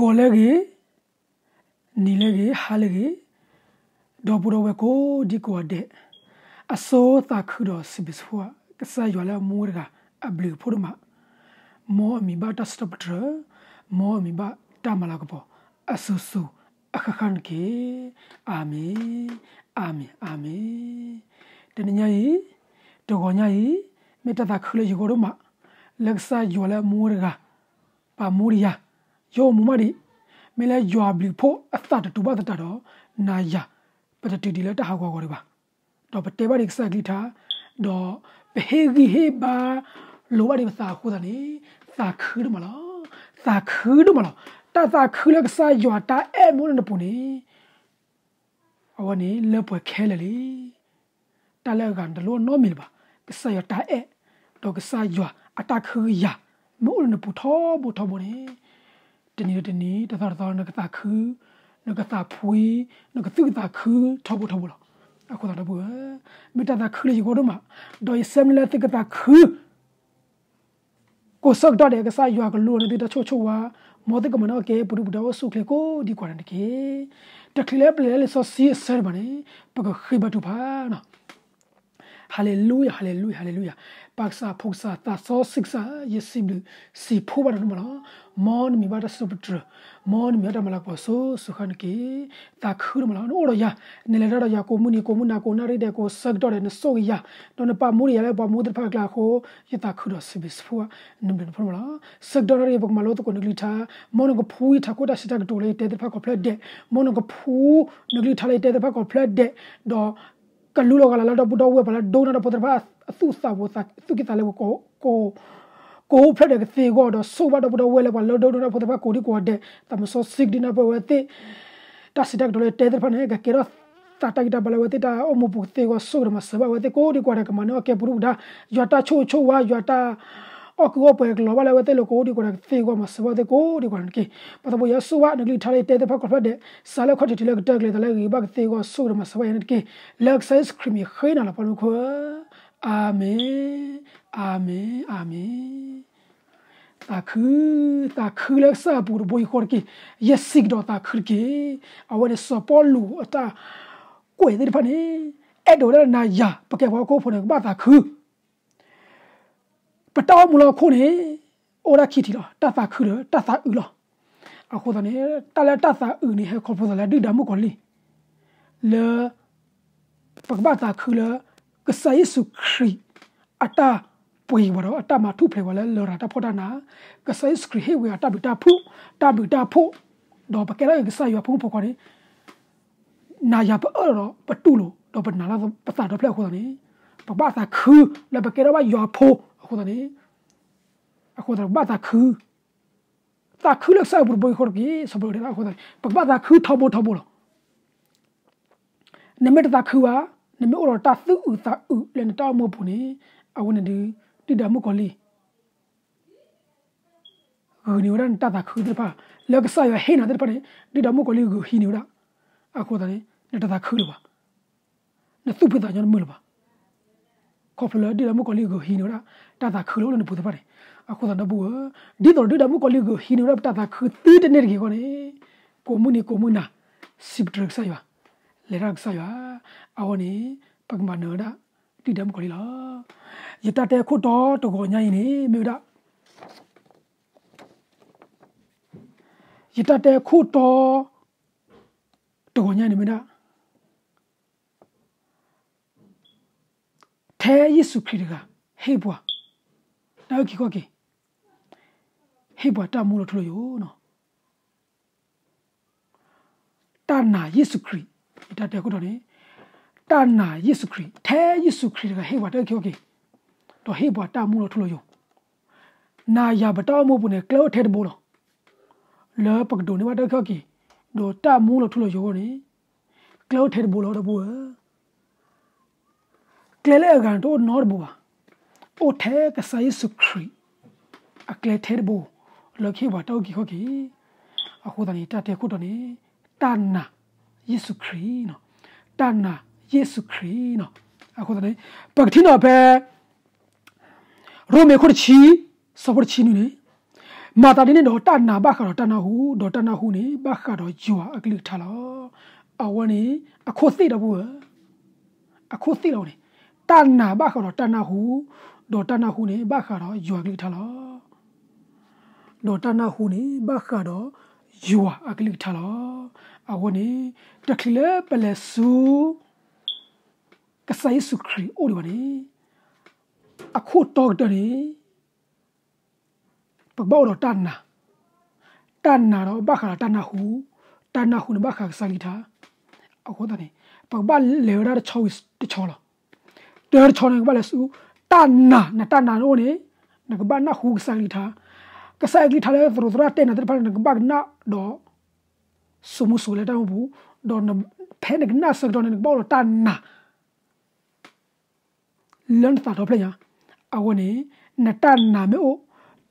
ဂီၤလၢအဂ့ၤ, နံၤလၢအဂ့ၤ, ဟါလၢအဂ့ၤ, ဒီပုၢ်ဒီဝဲၢ်ကိးဒံကိးဂၤဒဲး, အစိသးခုဒီးစံးဘျုးစံးဖှိၣ် ကစၢ်ယွၤလၢအမူဝဲတဂၤ အဘျုးအဖှိၣ်ဒိၣ်မး, မ်အမံၤဘၣ်တၢ်စံးထီၣ်ပတြၢၤ, မ်အမံၤဘၣ်တၢ်မၤလၤကပီၤ အစိၤစိၤအဃၣ်ဃၣ်န့ၣ်တက့ၢ်. အၤမ့ၣ်, အၤမ့ၣ်, အၤမ့ၣ်. တနံၤညါအံၤ, တဂီၤညါအံၤ, မ့ၢ်တၢ်သးခုလၢယဂီၢ်ဒိၣ်မး, လၢကစၢ်ယွၤလၢအမူဝဲတဂၤ ပာ်မူဒံးယၤ, ယအိၣ်မူမးဒံး, မ့ၢ်လၢယွၤအဘျုးအဖှိၣ်အသးတတူာ်ဘၣ်သတးဒီး, နၤယၤ, ပတတုၤဒံးလၢတၢ်ဟးဂီၤအဂီၢ်ဒံးဘၣ်. ဒီးပတဲဘၣ်ဒံးကစၢ်အကလုၢ်ကထါ, ဒီးပဟ့ၣ်ဂံၢ်ဟ့ၣ်ဘါလိာ်ဘၣ်ဒံးပသးအဃိသတးန့ၣ်, သးခုဒိၣ်မးလီၤ. သးခုဒိၣ်မးလီၤ. တၢ်သးခုလၢကစၢ်ယွၤတၢ်အဲၣ်မ့ၢ်အိၣ်လၢနပူၤန့ၣ် အဝဲန့ၣ်လၢပှဲၤခဲလၢာ်လံ. တၢ်လၢအဂၤနတလိၣ်နီတမံၤလၢၤဘၣ်. ကစၢ်ယွၤတၢ်အဲၣ်, ဒီးကစၢ်ယွၤအတၢ်ကဟုကယာ် မ့ၢ်အိၣ်လၢနပူၤထီဘိထီဘိန့ၣ်, တနံၤဒီးတနံၤ, တသီဒီးတသီ နကသးခု, နကသးဖှံ, နကသူၣ်ကသးခုထီဘိထီဘိလီၤ. အဃိသတးဒီပုၢ်ဝဲၢ်, မ့ၢ်တၢ်သးခုလၢယဂီၢ်ဒိၣ်မး, ဒီးယဆၢမုၢ်လၢ်လၢသုကသးခု ကိးဆၢကတီၢ်ဒဲး ကစၢ်ယွၤကလူလီၤန့ၢ်သုတၢ်ဆိၣ်ဂ့ၤဆိၣ်ဝါ, မ်သုကမၤန့ၢ်အီၣ်ကဲ ပူၤဒုၣ်ပူၤဒါအိၣ်ဆူၣ်အိၣ်ချ့ကိးဒံကိးဂၤဒဲးန့ၣ်တက့ၢ်. တချုးလၢပလဲၤလၢလံာ်စီဆှံအဆၢတဖၣ်န့ၣ်, ပကဃ့ဘါထုကဖၣ်. ဟါလ့လူယၤ, ဟါလ့လူယၤ, ဟါလ့လူယၤ. ပၢ်ကစၢ်, ဖိကစၢ်, သးစီဆှံကစၢ်, ယစံးဘျုးစံးဖှိၣ်ဘၣ်နၤဒိၣ်မးလီၤ. မ်နမံၤဘၣ်တၢ်စံးထီၣ်ပတြၢၤ, မ်နမံၤဘၣ်တၢ်မၤလၤကပီၤစိၤစိၤဃၣ်ဃၣ်န့ၣ်တက့ၢ်. သးခုဒိၣ်မးလီၤ. နအိၣ်ဒီးယၤ, နလဲၤတၢ်ဒီးယၤ ကိးမုၢ်နံၤကိးမုၢ်နၤကိးနၣ်ရံၣ်ဒဲးကိးဆၢကတီၢ်ဒဲး နဆိၣ်ဂ့ၤယၤ, ဒီးနပာ်မူဒံးယၤလၢပှၤမူသ့ၣ်တဖၣ်အကျါအဃိ, ယသးခုဒီးစံးဘျုးစံးဖှိၣ်, နဘျုးနဖှိၣ်ဒိၣ်မးလီၤ. ဆၢကတီၢ်နၣ်ရံၣ် ပကမၤလိသကိးနကလုၢ်ကထါ, မ်နကဖှူယထးခိၣ်တၢ်စံးတၢ်ကတိၤလၢယတဲသ့ၣ်တဖၣ်ကိးဖျၢၣ်ဒဲး, မ်နကဖှူနကလုၢ်ကထါလၢယတဲသ့ၣ်တဖၣ်ကိးဖျၢၣ်ဒဲး, ဒီးကလူလီၤဂာ်လီၤလၢဒီပုၢ်ဒီဝဲၢ်ပှၤလၢဒိကနၣ်တၢ်ဖိသ့ၣ်တဖၣ် အသူၣ်သးဝဲ သူၣ်ကံၢ်သးလဲပူၤ ကိးဖျၢၣ်ဒဲးကသ့အဂီၢ်, ဒီးဆိၣ်ဘၣ်ဒီပုၢ်ဒီဝဲၢ်လၢပှၤလၢဒိကနၣ်တၢ်ဖိသ့ၣ်တဖၣ်ကိးဒံကိးဂၤဒဲး, သးစီဆှံကဒုးနၢ်ပၢၢ်ဝဲသ့ၣ်, တၢ်စံးတၢ်ကတိၤလၢယတဲသ့ၣ်တဖၣ်န့ၣ် ကကဲထီၣ်သးတၢ်ဂံၢ်တၢ်ဘါလၢအဝဲသ့ၣ်တၢ်အိၣ်မူပူၤကသ့အဂီၢ် ဆိၣ်ဂ့ၤဒီးမၤစၢၤဘၣ်အဝဲသ့ၣ်ကိးဒံကိးဂၤဒဲး ကမၤန့ၢ်အီၣ်ကဲပူၤဒုၣ်ပူၤဒါ, ယွၤတၢ်ဆိၣ်ဂ့ၤဆိၣ်ဝါ ယွၤတၢ် အီၣ်ကုၢ်အီၣ်ပှဲၤကလီၤဘၣ်လၢအဝဲသ့ၣ်လၢကိးဒံကိးဂၤဒဲးကသ့အဂီၢ် မၤစၢၤဘၣ်အဝဲသ့ၣ်ကိးဒံကိးဂၤဒဲးန့ၣ်တက့ၢ်. ပၢ်သးဘိယွၤဆိၣ်ဂ့ၤ နကလုၢ်ကထါလၢယတဲသ့ၣ်တဖၣ်ကိးဖျၢၣ်ဒဲး, စးလၢခီၣ်ထံးတုၤလၢကတၢၢ်ကလဲၤသးလၢအဂ့ၤဘၣ်ကသ့အဂီၢ် ဆိၣ်ဂ့ၤဒီးမၤစၢၤဘၣ်ယၤန့ၣ်တက့ၢ်. လၢကစၢ်ယ့ၣ်ၡူးခရံာ်မံၤဃ့နၤလီၤ ပၢ်မုၣ်ခိၣ်ဧၢ, အၤမ့ၣ်, အၤမ့ၣ်, အၤမ့ၣ်. သးခု, သးခုလၢကစၢ်အပူၤတဘိယူၢ်ဃီတက့ၢ်. ယစံးကဒီးသးခုတက့ၢ်. အဝဲန့ၣ်စီၤပီလူးအတၢ်ကွဲးသ့ၣ်တဖၣ်န့ၣ်, အဲၣ်ဒိးဝဲဒၣ်နၤယၤ ပကဲပှၤဟီၣ်ခိၣ်ဖိန့ၣ် ကဘၣ်သးခု ပတၢ်အိၣ်မူလၢဟီၣ်ခိၣ်န့ၣ် အိၣ်ဒၣ်ခံထံၣ်လီၤ. တၢ်သးခုဒီးတၢ်သးအုးလီၤ. အဃိသတးန့ၣ် တၢ်လၢတၢ်သးအုးန့ၣ် ဟဲခီဖျိသးလၢဒုၣ်ဒါမုၣ်ကီၤလံၢ် လၢ ပကဘၣ်သးခုလၢ ကစၢ်ယ့ၣ်ၡူးခရံာ် အတၢ်ပှ့ၤပှၤဒီးအတၢ်မၤထူၣ်ဖျဲးပှၤလၢလရာ်တၢ်ဖှီၣ်တၢ်နး, ကစၢ်ယ့ၣ်ၡူးခရံာ်ဟ့ၣ်ဝဲအတၢ်ဘျုးတၢ်ဖှိၣ်, တၢ်ဘျုးတၢ်ဖှိၣ်, ဒီးပကဲထီၣ်က့ၤကစၢ်ယွၤဖိမုၣ်ဖိခွါန့ၣ် နၤယၤပအၢၣ်လီၤဒီးပတူၢ်လိာ် ဒီးပနာ်လီၤပသးဒီဖျၢၣ်အဃိသတးန့ၣ်, ပကဘၣ်သးခုလၢပကဲထီၣ်ဘၣ်ယွၤအဖိအဃိသတးန့ၣ်, အဃိသတးပကဘၣ်သးခု, သးခုလၢကစၢ်အပူၤတဘိယူၢ်ဃီတက့ၢ်. စီၤပီလူးတဲဒၣ်အဃိသတးန့ၣ် ပကဘၣ်သးခုထီဘိထီဘိလီၤ. နမ့ၢ်တသးခုဘၣ်, နမ့ၢ်အိၣ်ဒီးတၢ်သူၣ်အုးသးအုးလၢနတၢ်အိၣ်မူအပူၤန့ၣ်, အဝဲန့ၣ်ဒုး ဒုၣ်ဒါမုၣ်ကီၤလံၢ် ဂုာ်န့ၢ်ဝဲဒၣ်နတၢ်သးခုသ့ၣ်တဖၣ်, လၢကစၢ်ယွၤဟ့ၣ်နၤသ့ၣ်တဖၣ်န့ၣ် ဒုၣ်ဒါမုၣ်ကီၤလံၢ်ဂုာ်ဟံးန့ၢ်ဝဲဒၣ်. အဃိသတးန့ၣ် နတသးခုလၢၤဘၣ်. နသူၣ်ဖှံသးညီတမုာ်လၢၤဘၣ်. ခီဖျိလၢဒုၣ်ဒါမုၣ်ကီၤလံၢ်ဂုာ်ဟံးန့ၢ်ဝဲဒၣ် တၢ်သးခုလၢအိၣ်လၢနပူၤသ့ၣ်တဖၣ်န့ၣ်, အဃိသတးဒီပုၢ်ဝဲၢ်, ဒ်သိးဒုၣ်ဒါမုၣ်ကီၤလံၢ်ဂုာ်ဟံးန့ၢ်ဝဲဒၣ်ပတၢ်သးခုသ့တန့ၢ်တဂ့ၤအဂီၢ်န့ၣ်, ကိးမုၢ်နံၤကိးမုၢ်နၤ စံးပတြၢၤကစၢ်ယွၤ, လဲၤတၢ်ကစၢ်ယွၤ, အဝဲန့ၣ် ပကမၤနၢၤဝဲဒၣ် ဒုၣ်ဒါမုၣ်ကီၤလံၢ်လီၤ. ယတၢ်တဲခိၣ်တီတဂီၤညါအံၤန့ၣ် မ့ၢ်ဝဲဒၣ် ယတၢ်တဲခိၣ်တီတဂီၤညါအံၤန့ၣ်မ့ၢ်ဒၣ် ထဲယ့ၣ်ၡူးခရံာ်တဂၤ ဟ့ၣ်ပှၤ တၢ်အုၣ်က့ၤခီၣ်က့ၤ, ဟ့ၣ်ပှၤတၢ်မူလီၤထူလီၤယိာ်, တၢ်နာ်ယ့ၣ်ၡူးခရံာ်, ယတၢ်တဲခိၣ်တီန့ၣ်, တၢ်နာ်ယ့ၣ်ၡူးခရံာ်, ထဲယ့ၣ်ၡူးခရံာ်တဂၤဟ့ၣ်ပှၤတၢ်အုၣ်က့ၤခီၣ်က့ၤ, ဒီးဟ့ၣ်ပှၤတၢ်မူလီၤထူလီၤယိာ်, နၤယၤပတၢ်အိၣ်မူပူၤန့ၣ် ကျဲအိၣ်ထဲတဘိလီၤ. လၢပကဒိးန့ၢ်ဘၣ်တၢ်အုၣ်က့ၤခီၣ်က့ၤ, ဒီးတၢ်မူလီၤထူလီၤယိာ်အဂီၢ်န့ၣ်, ကျဲအိၣ်ထဲတဘိလီၤ ဒီပုၢ်ဝဲၢ်. ကျဲလၢအဂၤန့ၣ်တအိၣ်နီတဘိဘၣ်. အိၣ်ထဲကစၢ်ယ့ၣ်ၡူးခရံာ် အကျဲထဲတဘိ လၢကဟ့ၣ်ပှၤတၢ်အုၣ်က့ၤခီၣ်က့ၤ. အဃိသတးန့ၣ် တၢ်တဲခိၣ်တီန့ၣ် တၢ်နာ်ယ့ၣ်ၡူးခရံာ်, တၢ်နာ်ယ့ၣ်ၡူးခရံာ်. အဃိသတးန့ၣ် ပကထံၣ်န့ၢ်ဖဲ ရိမ့ၤခိၣ်တဆံ ဆၢဖိတဆံနွံန့ၣ်, မၤသးဒ်န့ၣ်ဒီး တၢ်နာ်ဘၣ်ဃးဒီးတၢ်နၢ်ဟူ, ဒီးတၢ်နၢ်ဟူန့ၣ် ဘၣ်ဃးဒီးယွၤအကလုၢ်ကထါလီၤ. အဝဲန့ၣ် အခိၣ်သ့ၣ်ဒီပုၢ်ဝဲၢ်, အခိၣ်သ့ၣ်လီၤန့ၣ်, တၢ်နာ်ဘၣ်ဃးဒီးတၢ်နၢ်ဟူ, ဒီးတၢ်နၢ်ဟူန့ၣ် ဘၣ်ဃးဒီးယွၤအကလုၢ်ကထါလီၤ. ဒီးတၢ်နၢ်ဟူန့ၣ် ဘၣ်ဃးဒီးယွၤအကလုၢ်ကထါလီၤ. အဝဲန့ၣ် တချုးလၢပလဲၤဆူ ကစၢ်ယ့ၣ်ၡူးခရံာ်အအိၣ်ဒံးဘၣ်န့ၣ်, အခိၣ်တီကတၢၢ်န့ၣ် ပကဘၣ်အိၣ်ဒီးတၢ်နာ်, တၢ်နာ်ဒီးဘၣ်ဃးဒီးတၢ်နၢ်ဟူ, တၢ်နၢ်ဟူန့ၣ်ဘၣ်ဃးကစၢ်ကလုၢ်ကထါ. အဃိသတးန့ၣ် ပကဘၣ်လဲၤဝဲဒၣ်တဆီဝံၤတဆီလီၤ. တၢတဆီန့ၣ် ကဘၣ်လဲၤဆူ တၢ်နာ်, နတၢ်နာ်န့ၣ်အိၣ်န့ၣ် နကဘၣ်နၢ်ဟူကစၢ်ကလုၢ်ကထါ, ကစၢ်ယွၤကလုၢ်ကထါလၢသရူးသရၣ်တဲနၤသ့ၣ်တဖၣ်န့ၣ် နကဘၣ်ကနၣ်ဒီး စိာ်မူစိာ်ဝဲလၢတၢ်အိၣ်မူပူၤ, ဒီးဖဲနကနၣ်ဆၢကတီၢ်န့ၣ် နကဘၣ်အိၣ်ဒီးတၢ်နာ် လၢနသးဒီဖျၢၣ်ညါ. အဝဲန့ၣ် နတၢ်နာ်မ့ၢ်အိၣ်,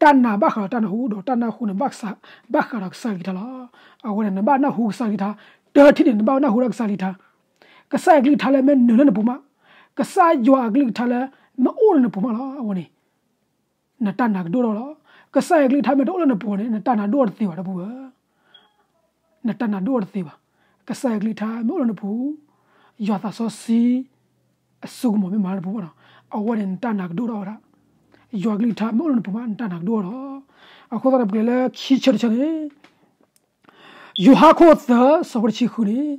တၢ်နာ်ဘၣ်ဃးဒီးတၢ်နၢ်ဟူ, ဒီးတၢ်နၢ်ဟူန့ၣ် ဘၣ်ဃးဒီးကစၢ်ကလုၢ်ကထါလီၤ. အဝဲန့ၣ် နဘၣ်နၢ်ဟူကစၢ်ကလုၢ်ကထါ, တထံၣ်န့ၣ် နဘၣ်နၢ်ဟူဒီးကစၢ်ကလုၢ်ကထါ, ကစၢ်ယွၤကလုၢ်ကထါလၢမ့ၢ်နုာ်လၢနပူၤမး, ကစၢ်ယွၤအကလုၢ်ကထါလၢမ့ၢ်အိၣ်လၢနပူၤမးလီၤ. အဝဲန့ၣ် နတၢ်နာ်ကဒိၣ်ထီၣ်လီၤ. ကစၢ်ယွၤကလုၢ်ကထါမ့ၢ်တအိၣ်လၢနပူၤန့ၣ် နတၢ်နာ်ဒိၣ်ထီၣ်တသ့ဘၣ် ဒီပုၢ်ဝဲၢ်, နတၢ်နာ်ဒိၣ်ထီၣ်တသ့ဘၣ်. ကစၢ်ယွၤကလုၢ်ကထါမ့ၢ်အိၣ်လၢနပူၤ, ယွၤသးစီဆှံ အစိကမီၤမ့ၢ်မၤလၢနပူၤဘၣ်နီၤ, အဝဲန့ၣ်နတၢ်နာ်ကဒိၣ်ထီၣ်ဝဲဒၣ်. ယွၤကလုၢ်ကထါမ့ၢ်အိၣ်လၢနပူၤမး နတၢ်နာ်ကဒိၣ်ထီၣ်လီၤ. အဃိသတးဒီး ပကလဲၤလၢခံဆၢတဆၢန့ၣ် ယိၤဟၣ်ခိၣ်သၢ ဆၢဖိတဆံဃုန့ၣ်,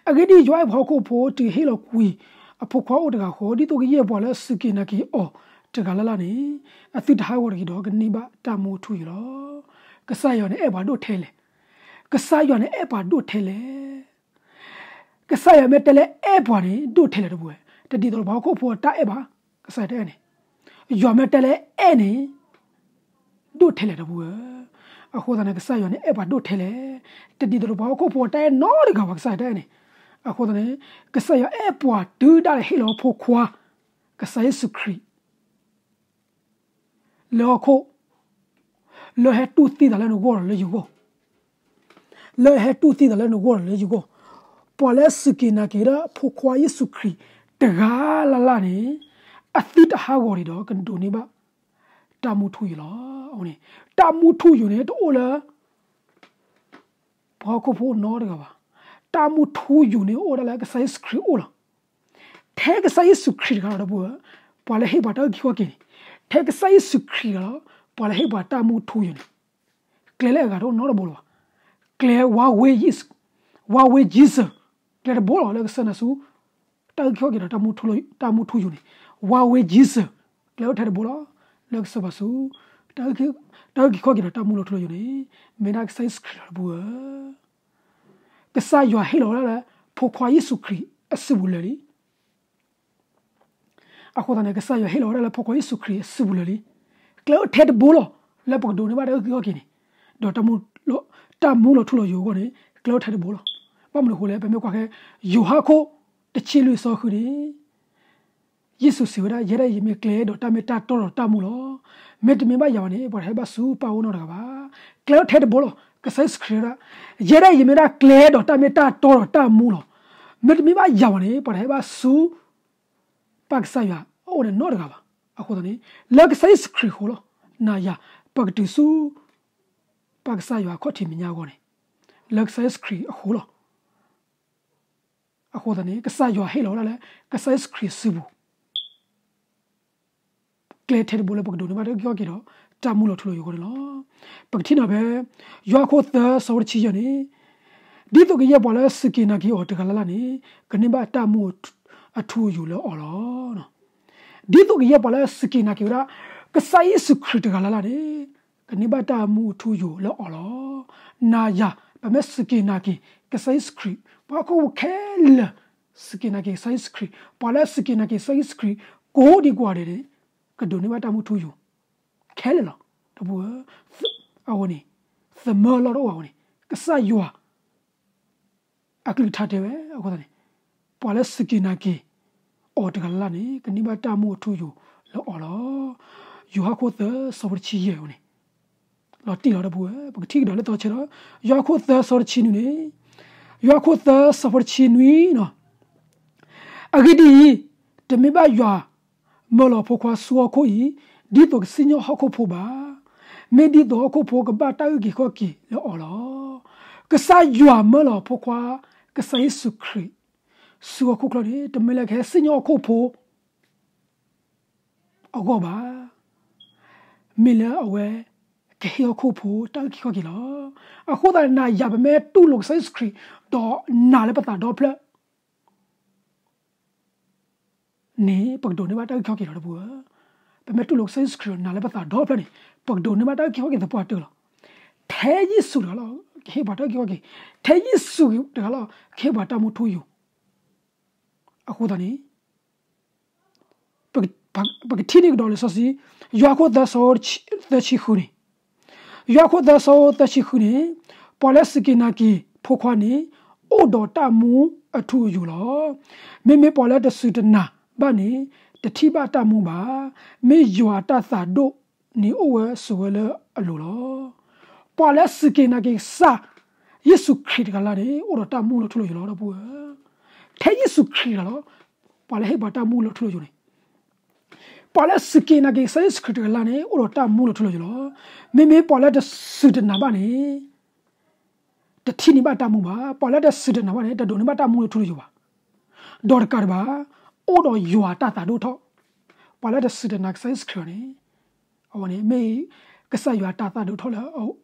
အဂ့ၢ်ဒ်အံၤ, ယွၤအဲၣ်ပှၤဟီၣ်ခိၣ်ဖိတုၤဟ့ၣ်လီၤကွံာ်အဖိခွါအိၣ်တဂၤဃီ, ဒ်သိးကယဲၢ်ပှၤလၢအစူၢ်က့ၤနာ်က့ၤအီၤတဂၤလၢ်လၢ်န့ၣ် အသုတဟးဂီၤတဂ့ၤဒီး ကန့ၢ်ဘၣ်တၢ်မူအထူအယိာ်လီၤ. ကစၢ်ယွၤန့ၣ်အဲၣ်ပှၤဒိၣ်ထဲလဲၣ်. ကစၢ်ယွၤန့ၣ်အဲၣ်ပှၤဒိၣ်ထဲလဲၣ်. ကစၢ်ယွၤမ့ၢ်တဲလၢအဲၣ်ပှၤန့ၣ် ဒိၣ်ထဲလဲၣ် ဒီပုၢ်ဝဲၢ်, တဒ်သိးဒီးပှၤဟီၣ်ခိၣ်ဖိအတၢ်အဲၣ်ဘၣ်. ကစၢ်ယွၤတအဲၣ်န့ၣ်, ယွၤမ့ၢ်တဲလၢအဲၣ်န့ၣ် ဒိၣ်ထဲလဲၣ် ဒီပုၢ်ဝဲၢ်. အဃိသတးန့ၣ် ကစၢ်ယွၤန့ၣ်အဲၣ်ပှၤဒိၣ်ထဲလဲၣ်. တဒ်သိးဒီးပှၤဟီၣ်ခိၣ်ဖိအတၢ်အဲၣ်နီတဂၤဘၣ် ကစၢ်ယွၤတအဲၣ်န့ၣ်. အဃိသတးန့ၣ် ကစၢ်ယွၤအဲၣ်ပှၤတုၤဒၣ်လဲာ်ဟ့ၣ်လီၤအဖိခွါ ကစၢ်ယ့ၣ်ၡူးခရံာ် လၢဟီၣ်ခိၣ်, လၢဟဲတူၢ်သံသးလၢနဂီၢ်ဒီးလၢယဂီၢ်, လၢဟဲတူၢ်သံသးလၢနဂီၢ်ဒီးလၢယဂီၢ်, ပှၤလၢအစူၢ်က့ၤနာ်က့ၤဝဲဒၣ်အဖိခွါယ့ၣ်ၡူးခရံာ်တဂၤလၢ်လၢ်န့ၣ် အသုတဟးဂီၤဒံးဒီး ကဒိးန့ၢ်ဘၣ်တၢ်မူထူယိာ်လီၤ. အဝဲန့ၣ် တၢ်မူထူယိာ်န့ၣ် တအိၣ်လၢ ပှၤဟီၣ်ခိၣ်ဖိနီတဂၤဘၣ်. တၢ်မူထူယိာ်န့ၣ်အိၣ်ဝဲဒၣ်လၢကစၢ်ယ့ၣ်ၡူးခရံာ်အအိၣ်လီၤ. ထဲကစၢ်ယ့ၣ်ၡူးခရံာ်တဂၤလီၤ ဒီပုၢ်ဝဲၢ်, ပှၤလၢဟ့ၣ်ပှၤတၢ်အုၣ်က့ၤခီၣ်က့ၤန့ၣ်, ထဲကစၢ်ယ့ၣ်ၡူးခရံာ်တဂၤလီၤ ပှၤလၢဟ့ၣ်ပှၤတၢ်မူထူယိာ်န့ၣ်, ကျဲလၢအဂၤတအိၣ်နီတဘိလၢၤဘၣ်. ကျဲ one way, one way Jesus, ကျဲတဘိလီၤ လၢကစၢ်နၤဆူ တၢ်အုၣ်က့ၤခီၣ်က့ၤဒီး တၢ်မူထူယိာ်န့ၣ်, one way Jesus, ကျဲအိၣ်ထဲတဘိလီၤ လၢကစၢ်ဘၣ်ဆူ တၢ်အုၣ်က့ၤခီၣ်က့ၤဒီးတၢ်မူလီၤထူလီၤယိာ်န့ၣ် မ့ၢ်ဒၣ်ကစၢ်ယ့ၣ်ၡူးခရံာ်လီၤ ဒီပုၢ်ဝဲၢ်. ကစၢ်ယွၤဟ့ၣ်လီၤဝဲဒၣ်လၢ ဖိခွါယ့ၣ်ၡူးခရံာ်အစုပူၤလၢာ်လံ. အဃိသတးန့ၣ် ကစၢ်ယွၤဟ့ၣ်လီၤဝဲဒၣ်လၢဖိခွါယ့ၣ်ၡူးခရံာ်အစုပူၤလၢာ်လံ. ကျဲအိၣ်ထဲတဘိလီၤ လၢပကဒိးန့ၢ်ဘၣ်တၢ်အုၣ်က့ၤခီၣ်က့ၤန့ၣ်, ဒီး တၢ်မူလီၤထူလီၤယိာ်အဂီၢ်န့ၣ် ကျဲအိၣ်ထဲတဘိလီၤ. ဘၣ်မနုၤအဃိလဲၣ် ပမ့ၢ်ကွၢ်ခဲ ယိၤဟၣ်ခိၣ်တဆံလွံၢ်ဆၢဃုန့ၣ် ယ့ၣ်ၡူးစံးဝဲဒၣ်, ယဲဒၣ်အံၤယမ့ၢ်ကျဲဒီးတၢ်မ့ၢ်တၢ်တီဒီးတၢ်မူလီၤ. မ့တမ့ၢ်ဘၣ်ယၤဘၣ်န့ၣ် ပှၤတဟဲဘၣ်ဆူပၢ်အအိၣ်နီတဂၤဘၣ်. ကျဲအိၣ်ထဲတဘိလီၤ. ကစၢ်ယ့ၣ်ၡူးခရံာ်ဝဲဒၣ်, ယဲဒၣ်အံၤယမ့ၢ်ဒၣ်ကျဲဒီးတၢ်မ့ၢ်တၢ်တီဒီးတၢ်မူလီၤ. မ့တမ့ၢ်ဘၣ်ယၤဘၣ်န့ၣ် ပှၤတဟဲဘၣ်ဆူ ပၢ်ကစၢ်ယွၤအအိၣ်န့ၣ်နီတဂၤဘၣ်. အဃိသတးန့ၣ် လၢကစၢ်ယ့ၣ်ၡူးခရံာ်အဃိလီၤ. နၤယၤ ပကတုၤဆူ ပၢ်ကစၢ်ယွၤအခီၣ်ထံးမဲာ်ညါအဂီၢ်န့ၣ် လၢကစၢ်ယ့ၣ်ၡူးခရံာ်အဃိလီၤ. အဃိသတးန့ၣ် ကစၢ်ယွၤဟ့ၣ်လီၤဝဲဒၣ်လၢ ကစၢ်ယ့ၣ်ၡူးခရံာ်အစုပူၤ ကျဲထဲတဘိလၢပကဒိးန့ၢ်ဘၣ်တၢ်အုၣ်က့ၤခီၣ်က့ၤဒီး တၢ်မူလီၤထူလီၤယိာ်အဂီၢ်န့ၣ်လီၤ. ပကထံၣ်န့ၢ်ဖဲ ယိၤဟၣ်ခိၣ်သၢဆၢဖိတဆံယဲၢ်န့ၣ်, ဒ်သိးကယဲၢ်ပှၤလၢအစူၢ်က့ၤနာ်က့ၤအီၤတဂၤလၢ်လၢ်န့ၣ် ကန့ၢ်ဘၣ်တၢ်မူအထူအယိာ်လၢအီၤလီၤ. ဒ်သိးကယဲၢ်ပှၤလၢအစူၢ်က့ၤနာ်က့ၤဝဲဒၣ် ကစၢ်ယ့ၣ်ၡူးခရံာ်တဂၤလၢ်လၢ်န့ၣ် ကန့ၢ်ဘၣ်တၢ်မူအထူအယိာ်လၢအီၤလီၤ. နၤယၤ ပမ့ၢ်စူၢ်က့ၤနာ်က့ၤ ကစၢ်ယ့ၣ်ၡူးခရံာ်, ပှၤဟီၣ်ခိၣ်ဖိခဲလၢာ် စူၢ်က့ၤနာ်က့ၤကစၢ်ယ့ၣ်ၡူးခရံာ်, ပှၤလၢအစူၢ်က့ၤနာ်က့ၤကစၢ်ယ့ၣ်ၡူးခရံာ် ကိးဒံကိးဂၤဒဲးန့ၣ် ကဒိးန့ၢ်ဘၣ်တၢ်မူထူယိာ် ခဲလၢာ်လီၤ. ဒီပုၢ်ဝဲၢ်, အဝဲန့ၣ် သမၢလီၢ်တအိၣ်ဘၣ်ဝဲန့ၣ် ကစၢ်ယွၤ အကလုၢ်ကထါတဲဝဲအဃိသတးန့ၣ် ပှၤလၢစူၢ်က့ၤနာ်က့ၤအီၤတဂၤလၢ်လၢ်န့ၣ် ကန့ၢ်ဘၣ်တၢ်မူအထူအယိာ်လၢအီၤလီၤ. ယိၤဟၣ်ခိၣ်သၢဆၢဖိတဆံယဲၢ်အဝဲန့ၣ် လီၤတံၢ်လီၤ ဒီပုၢ်ဝဲၢ်, ပကထံၣ်ကဒီးလၢသီဆဲးဒီး ယိၤဟၣ်ခိၣ်သၢဆၢဖိတဆံနွံန့ၣ်, ယိၤဟၣ်ခိၣ်သၢဆၢဖိတဆံနွံနီၤ, အဂ့ၢ်ဒ်အံၤ, တမ့ၢ်ဘၣ်ယွၤမၢလီၤအဖိခွါဆူဟီၣ်ခိၣ်အံၤ ဒ်သိးကစံၣ်ညီၣ်ဟီၣ်ခိၣ်ဖိဘၣ်. မ့ၢ်ဒ်သိးဟီၣ်ခိၣ်ဖိကဘၣ်တၢ်အုၣ်က့ၤခီၣ်က့ၤလၢအီၤလီၤ. ကစၢ်ယွၤမၢလီၤဖိခွါ ကစၢ်ယ့ၣ်ၡူးခရံာ် ဆူဟီၣ်ခိၣ်ချၢန့ၣ် တမ့ၢ်လၢကဟဲစံၣ်ညီၣ်ဟီၣ်ခိၣ်ဖိအဂီၢ်ဘၣ်. မ့ၢ်လၢအဝဲ ကဟ့ၣ်ဟီၣ်ခိၣ်ဖိတၢ်အုၣ်က့ၤခီၣ်က့ၤလီၤ. အဃိသတးန့ၣ် ယၤပမ့ၢ်တူၢ်လိာ်ကစၢ်ယ့ၣ်ၡူးခရံာ် ဒီးနာ်လၢပသးဒီဖျၢၣ် န့ၣ် ပကဒိးန့ၢ်ဘၣ်တၢ်အုၣ်က့ၤခီၣ်က့ၤလီၤ ဒီပုၢ်ဝဲၢ်. ပမ့ၢ်တူၢ်လိာ်ကစၢ်ယ့ၣ်ၡူးခရံာ်ဒီးနာ်လၢပသးဒီဖျၢၣ်န့ၣ် ပကဒိးန့ၢ်ဘၣ်တၢ်အုၣ်က့ၤခီၣ်က့ၤသပှၢ်တၢၢ်လီၤ. ထဲယ့ၣ်ၡူးတဂၤလီၤ ကဟ့ၣ်ပှၤတၢ်အုၣ်က့ၤခီၣ်က့ၤ, ထဲယ့ၣ်ၡူးတဂၤလီၤ ကဟ့ၣ်ပှၤတၢ်မူထူယိာ်. အဃိသတးန့ၣ် ပကထံၣ်န့ၢ်ကဒီးလံာ်စီဆှံ ယိၤဟၣ်ခိၣ်သၢ ဆၢဖိသၢဆံဃုန့ၣ်, ယိၤဟၣ်ခိၣ်သၢ ဆၢဖိသၢဆံဃုန့ၣ်, ပှၤလၢစူၢ်က့ၤနာ်က့ၤဖိခွါန့ၣ် အိၣ်ဒီးတၢ်မူအထူအယိာ်လီၤ. မ့မ့ၢ်ပှၤလၢတစူၢ်တနာ်ဘၣ်န့ၣ် တထံၣ်ဘၣ်တၢ်မူဘၣ်. မ့ၢ်ယွၤအတၢ်သးဒိၣ်န့ၣ် အိၣ်ဝဲဆိးဝဲလၢအလိၤလီၤ. ပှၤလၢစူၢ်က့ၤနာ်က့ၤကစၢ်ယ့ၣ်ၡူးခရံာ်တဂၤလၢ်န့ၣ် အိၣ်ဒီးတၢ်မူလၢထူလၢယိာ်လီၤ ဒီပုၢ်ဝဲၢ်. ထဲယ့ၣ်ၡူးခရံာ်တဂၤလီၤ ပှၤလၢဟ့ၣ်ပှၤတၢ်မူလၢထူလၢယိာ်န့ၣ်, ပှၤလၢစူၢ်က့ၤနာ်က့ၤကစၢ်ယ့ၣ်ၡူးခရံာ်တဂၤလၢ်န့ၣ် အိၣ်ဒီးတၢ်မူလၢထူလၢယိာ်လီၤ. မ့မ့ၢ်ပှၤလၢတစူၢ်တနာ်ဘၣ်န့ၣ် တထံၣ်န့ၢ်ဘၣ်တၢ်မူဘၣ်. ပှၤလၢတစူၢ်တနာ်ဘၣ်န့ၣ် တဒိးန့ၢ်ဘၣ်တၢ်မူလၢထူလၢယိာ်ဘၣ်. ဒီးတကးဒံးဘၣ် အိၣ်ဒီးယွၤတၢ်သးဒိၣ်ထီၣ်, ပှၤလၢတစူၢ်တနာ်ကစၢ်ယ့ၣ်ၡူးခရံာ်န့ၣ် အဝဲန့ၣ် မ့ၢ်ကစၢ်ယွၤတၢ်သးဒိၣ်ထီၣ်လၢ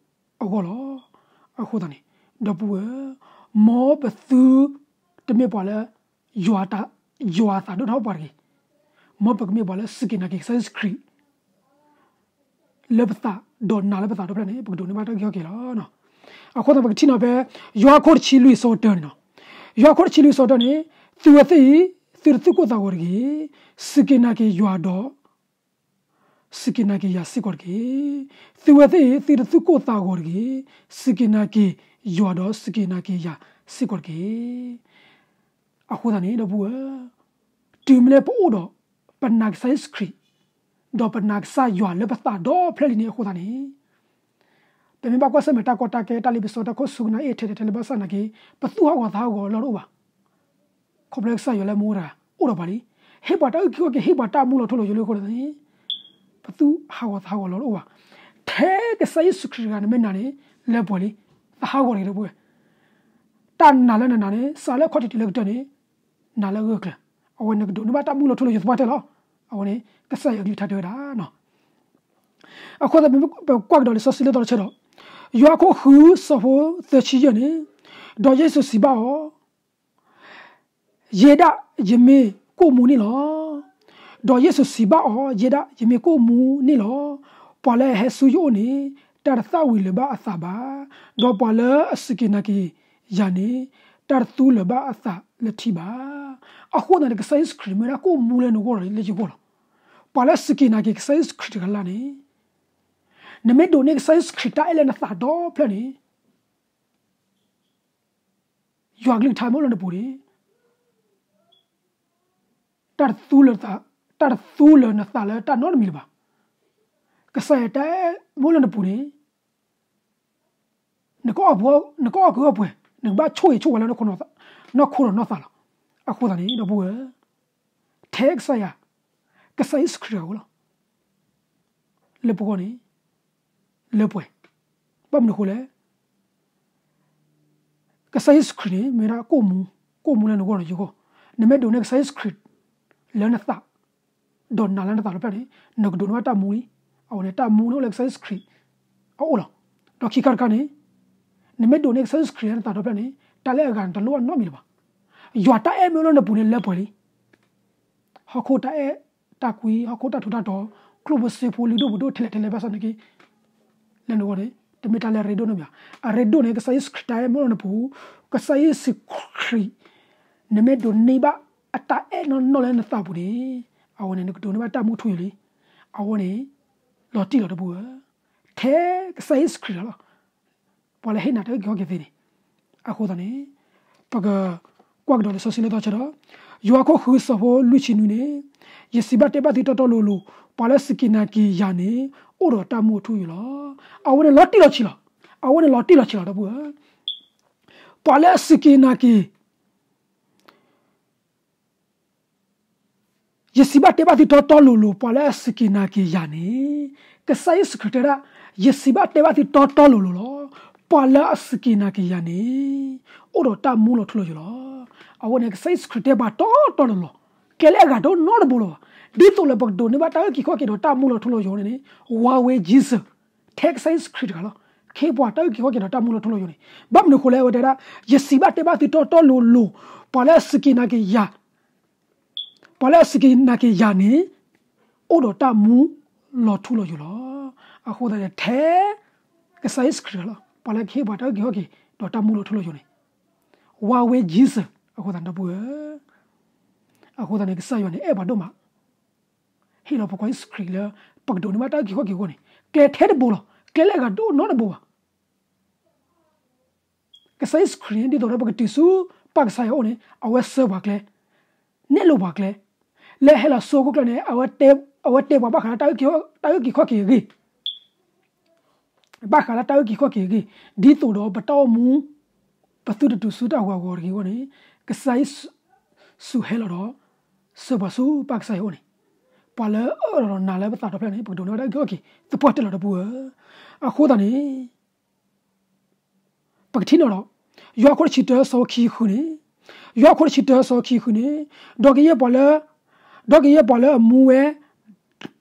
အဂီၢ်လီၤ. အဃိသတးန့ၣ် ဒီပုၢ်ဝဲၢ်, မ်ပသုတမ့ၢ်ပှၤလၢ ယွၤသးဒိၣ်ထီၣ်ပှၤတဂ့ၤ. မ်ပကမ့ၢ်ပှၤလၢစူၢ်က့ၤနာ်က့ၤကစၢ်ယ့ၣ်ၡူးခရံာ် လၢပသး, ဒီးနာ်လၢပသးဒီဖျၢၣ်န့ၣ် ပကဒိးန့ၢ်ဘၣ်တၢ်အုၣ်က့ၤခီၣ်က့ၤလီၤ. အဃိသတး ပကထံၣ်န့ၢ်ဖဲ ယိၤဟၣ်ခိၣ်တဆံလွံၢ် ဆၢဖိတၢန့ၣ်လီၤ. ယိၤဟၣ်ခိၣ်တဆံလွံၢ် ဆၢဖိတၢန့ၣ်, သုဝဲသ့ၣ်အံၤ သုတသူၣ်ကိၢ်သးဂီၤတဂ့ၤ. စူၢ်က့ၤနာ်က့ၤယွၤဒီး စူၢ်က့ၤနာ်က့ၤယၤစ့ၢ်ကီးတက့ၢ်. သုဝဲသ့ၣ်အံၤ သုတသူၣ်ကိၢ်သးဂီၤတဂ့ၤ. စူၢ်က့ၤနာ်က့ၤယွၤဒီးစူၢ်က့ၤနာ်က့ၤယၤစ့ၢ်ကီးတက့ၢ်. အဃိသတးန့ၣ် ဒီပုၢ်ဝဲၢ်, တုၤမ့ၢ်လၢပအိၣ်ဒီး ပနာ်ကစၢ်ယ့ၣ်ၡူးခရံာ်, ဒီးပနာ်ကစၢ်ယွၤလၢပသးဒီဖျၢၣ်လံန့ၣ်အဃိသတးန့ၣ်, ပမ့ၢ်ဘၣ်ကွၢ်ဆၢၣ်မဲာ်တၢ်ကီတၢ်ခဲ တၢ်လ့ပစီ တၢ်ခိၣ်ဆူကနၣ်အ့ၣ်ထဲထဲထဲလၢဘၣ်ဆၣ်နာ်က့, ပသူၣ်ဟးဂီၤသးဟးဂီၤလီၢ်တအိၣ်ဘၣ်. ခီဖျိကစၢ်ယွၤလၢမူဝဲတဂၤ အိၣ်ဒီးပှၤလံ. ဟ့ၣ်ပှၤတၢ်အုၣ်က့ၤခီၣ်က့ၤ ဟ့ၣ်ပှၤတၢ်မူလီၤထူလီၤယိာ်လံအဃိသတးန့ၣ်, ပသူၣ်ဟးဂီၤသးဟးဂီၤလီၢ်တအိၣ်ဘၣ်. ထဲကစၢ်ယ့ၣ်ၡူးခရံာ်တဂၤ နမ့ၢ်နာ်န့ၣ် လၢပှဲၤလံ, သးဟးဂီၤတဂ့ၤ ဒီပုၢ်ဝဲၢ်. တၢ်နာ်လၢနနာ်န့ၣ် စးလၢခီၣ်ထံးတုၤလၢကတၢၢ်န့ၣ် နာ်လၢအဂၢၢ်အကျၢၤ, အဝဲန့ၣ်ကဒိးန့ၢ်ဘၣ်တၢ်မူလီၤထူလီၤယိာ်သပှၢ်တၢၢ်လီၤ. အဝဲန့ၣ် ကစၢ်ယွၤကလုၢ်ကထါတဲဝဲဒၣ် အဃိသတး ပကွၢ်ကဒီးလံာ်စီဆှံလၢသီတဆၢဒီး, ယိၤဟၣ်ခိၣ်ဃု ဆၢဖိသၢဆံယဲၢ်န့ၣ်, ဒီးယ့ၣ်ၡူးစံးဘၣ်အီၤ, ယဲဒၣ်ယမ့ၢ်ကိၣ်မူန့ၣ်လီၤ. ဒီးယ့ၣ်ၡူးစံးဘၣ်အီၤ, ယဲဒၣ်ယမ့ၢ်ကိၣ်မူန့ၣ်လီၤ. ပှၤလၢအဟဲဆူယအိၣ်န့ၣ် တၢ်တသၣ်ဝံၤလၢၤဘၣ်အသးဘၣ်, ဒီးပှၤလၢအစူၢ်က့ၤနာ်က့ၤယၤန့ၣ် တၢ်တသူလၢၤဘၣ်အသးလၢထံဘၣ်. အဃိသတးန့ၣ် ကစၢ်ယ့ၣ်ၡူးခရံာ်မ့ၢ်ဝဲဒၣ်ကိၣ်မူလၢနဂီၢ်လီၤ လၢယဂီၢ်လီၤ. ပှၤလၢစူၢ်က့ၤနာ်က့ၤကစၢ်ယ့ၣ်ၡူးခရံာ်တဂၤလၢ်န့ၣ်, နမ့ၢ်ဒိးန့ၢ်ကစၢ်ယ့ၣ်ၡူးခရံာ်တၢ်အဲၣ်လၢနသးဒီဖျၢၣ်န့ၣ် ယွၤကလုၢ်ကထါမ့ၢ်အိၣ်လၢနပူၤန့ၣ်, တၢ်တသူလၢနသး, တၢ်တသူလၢနသးလၢတၢ်နီတမံၤလၢၤဘၣ်. ကစၢ်ယွၤတၢ်အဲၣ်မ့ၢ်အိၣ်လၢနပူၤန့ၣ်, နကအီၣ်ကအီၣ်ပှဲၤ, နကဘၣ်ဆိၣ်ဂ့ၤဆိၣ်ဝါလၢ နီၢ်ခိဒီးနီၢ်သးလီၤ. အဃိသတးန့ၣ် ဒီပုၢ်ဝဲၢ်, ထဲကစၢ်ယွၤ, ကစၢ်ယ့ၣ်ၡူးခရံာ်အဂီၢ်လီၤ. လၢပဂီၢ်န့ၣ် လၢပှဲၤ, ဘၣ်မနုၤအဃိလဲၣ်. ကစၢ်ယ့ၣ်ၡူးခရံာ်န့ၣ် မ့ၢ်ဝဲဒၣ်ကိၣ်မူ, ကိၣ်မူလၢနဂီၢ်ဒီးယဂီၢ်. နမ့ၢ်ဒိးန့ၢ်ကစၢ်ယ့ၣ်ၡူးခရံာ် လၢနသး, ဒီးနာ်လၢနသးတဖျၢၣ်န့ၣ်, နကဒိးန့ၢ်ဘၣ်တၢ်မူလံ. အဝဲန့ၣ်တၢ်မူန့ၣ်အိၣ်လၢကစၢ်ယ့ၣ်ၡူးခရံာ်အအိၣ်လီၤ. ဒီးခံခါတခါန့ၣ်, နမ့ၢ်ဒိးန့ၢ်ကစၢ်ယ့ၣ်ၡူးခရံာ်လၢနသးတဖျၢၣ်န့ၣ်, တၢ်လၢအဂၤန့ၣ်တလိၣ်ဘၣ်နီတမံၤလၢၤဘၣ်. ယွၤတၢ်အဲၣ်မ့ၢ်အိၣ်လၢနပူၤန့ၣ်လၢပှဲၤလံ. ဟီၣ်ခိၣ်တၢ်အဲၣ်တၢ်ကွံ, ဟီၣ်ခိၣ်တၢ်ထူးတၢ်တီၤ, ကျိၣ်ဖိစ့ဖိလုၢ်ဒိၣ်ပှ့ၤဒိၣ်ထဲလဲၣ်ထဲလဲၣ်ဘၣ်ဆၣ်နာ်က့, လၢနဂီၢ်န့ၣ် တမ့ၢ်တၢ်လၢအရ့ဒိၣ်နီတမံၤဘၣ်. အရ့ဒိၣ်န့ၣ် ကစၢ်ယ့ၣ်ၡူးခရံာ်တၢ်အဲၣ်မ့ၢ်အိၣ်လၢနပူၤ, ကစၢ်ယ့ၣ်ၡူးခရံာ်, နမ့ၢ်ဒိးန့ၢ်ဘၣ်အတၢ်အဲၣ်နီၢ်နီၢ်လၢနသးပူၤန့ၣ်, အဝဲန့ၣ် နကဒိးန့ၢ်ဘၣ်တၢ်မူထူယိာ်လံ. အဝဲန့ၣ် လီၤတံၢ်လီၤ ဒီပုၢ်ဝဲၢ်, ထဲကစၢ်ယ့ၣ်ၡူးခရံာ်လီၤ. ပှၤလၢဟ့ၣ်နၤတၢ်အုၣ်က့ၤခီၣ်က့ၤသ့န့ၣ်, အဃိသတးန့ၣ်, ပကကွၢ်ကဒီးလံာ်စီဆှံလၢသီတဆၢဒီး, ယိၤဟၣ်ခိၣ်ဃုဆၢဖိလွံၢ်ဆံနွံန့ၣ်, ယစံးဘၣ်တဲဘၣ်သုတီတီလိၤလိၤ, ပှၤလၢအစူၢ်က့ၤနာ်က့ၤယၤန့ၣ် အိၣ်ဒီးတၢ်မူအထူအယိာ်လီၤ. အဝဲန့ၣ်လီၤတံၢ်လီၤဆဲးလီၤ. အဝဲန့ၣ်လီၤတံၢ်လီၤဆဲးလီၤ ဒီပုၢ်ဝဲၢ်, ပှၤလၢအစူၢ်က့ၤနာ်က့ၤ ယစံးဘၣ်တဲဘၣ်သုတီတီလိၤလိၤ ပှၤလၢအစူၢ်က့ၤနာ်က့ၤယၤန့ၣ်, ကစၢ်ယ့ၣ်ၡူးခရံာ်တဲဒၣ်, ယစံးဘၣ်တဲဘၣ်သုတီတီလိၤလိၤလီၤ. ပှၤလၢအစူၢ်က့ၤနာ်က့ၤယၤန့ၣ် အိၣ်ဒီးတၢ်မူလီၤထူလီၤယိာ်လီၤ. အဝဲန့ၣ်ကစၢ်ယ့ၣ်ၡူးခရံာ်တဲပှၤတီတီလိၤလိၤ, ကျဲလၢအဂၤတအိၣ်နီတဘိလၢၤဘၣ်. ဒ်သိးလၢပကဒိးန့ၢ်ဘၣ်တၢ်အုၣ်က့ၤခီၣ်က့ၤဒီးတၢ်မူလီၤထူလီၤယိာ်န့ၣ်န့ၣ် one way Jesus, ထဲကစၢ်ယ့ၣ်ၡူးခရံာ်တဂၤလီၤ. ခ့ပှၤတၢ်အုၣ်က့ၤခီၣ်က့ၤဒီးတၢ်မူလီၤထူလီၤယိာ်န့ၣ် ဘၣ်မနုၤအဃိလဲၣ် အဝဲတဲဒၣ် ယစံးဘၣ်တဲဘၣ်သုတီတီလိၤလိၤ, ပှၤလၢအစူၢ်က့ၤနာ်က့ၤယၤ ပှၤလၢအစူၢ်က့ၤနာ်က့ၤယၤန့ၣ် အိၣ်ဒီးတၢ်မူလီၤထူလီၤယိာ်လီၤ. အဃိသတးန့ၣ် ထဲကစၢ်ယ့ၣ်ၡူးခရံာ်တဂၤလီၤ. ပှၤလၢကဟ့ၣ်ပှၤတၢ်အုၣ်က့ၤခီၣ်က့ၤဒီးတၢ်မူလီၤထူလီၤယိာ်န့ၣ် one way Jesus အဃိသတးန့ၣ် ဒီပုၢ်ဝဲၢ်, အဃိသတးန့ၣ် ကစၢ်ယွၤန့ၣ် အဲၣ်ပှၤဒိၣ်မး, ဟ့ၣ်လီၤပှၤကစၢ်ယ့ၣ်ၡူးခရံာ်လၢ ပကဒိးန့ၢ်ဘၣ်တၢ်အုၣ်က့ၤခီၣ်က့ၤအဂီၢ်န့ၣ် ကျဲထဲတဘိလီၤ. ကျဲလၢအဂၤတအိၣ်နီတဘိဘၣ်. ကစၢ်ယ့ၣ်ၡူးခရံာ်န့ၣ် ဒ်သိးဒီးပကတုၤဆူပၢ်ကစၢ်ယွၤအအိၣ်န့ၣ် အဝဲဆှၢပှၤကျဲ, နဲၣ်လိာ်ပှၤကျဲ, လၢဟဲလီၤဆူဟီၣ်ခိၣ်ချၢန့ၣ် အဝဲတဲပှၤဘၣ်ဃးလၢတၢ်အုၣ်က့ၤခီၣ်က့ၤအဂ့ၢ်, ဘၣ်ဃးလၢတၢ်အုၣ်က့ၤခီၣ်က့ၤအဂ့ၢ်, ဒ်သိးဒီးပတၢ်အိၣ်မူ ပသုတတုၤဆူတၢ်ဟးဂီၤအဂီၢ်တဂ့ၤအဂီၢ်န့ၣ် ကစၢ်ယ့ၣ်ၡူးဟဲလီၤဒီး ဆှၢပှၤဆူပၢ်ကစၢ်ယွၤအအိၣ်န့ၣ်, ပှၤလၢအအၢၣ်လီၤဒီးနာ်လၢပသးဒီဖျၢၣ်န့ၣ် ပကဒိးန့ၢ်ဘၣ်တၢ်အုၣ်က့ၤခီၣ်က့ၤ သပှၢ်တၢၢ်လီၤ ဒီပုၢ်ဝဲၢ်. အဃိသတးန့ၣ် ပကထံၣ်န့ၣ်ဒီး ယိၤဟၣ်ခိၣ်တဆံတၢ ဆၢဖိခံဆံဃုန့ၣ်, ယိၤဟၣ်ခိၣ်တဆံတၢ ဆၢဖိခံဆံဃုန့ၣ်, ဒီးကယဲၢ်ပှၤလၢ, ဒီးကယဲၢ်ပှၤလၢအမူဝဲ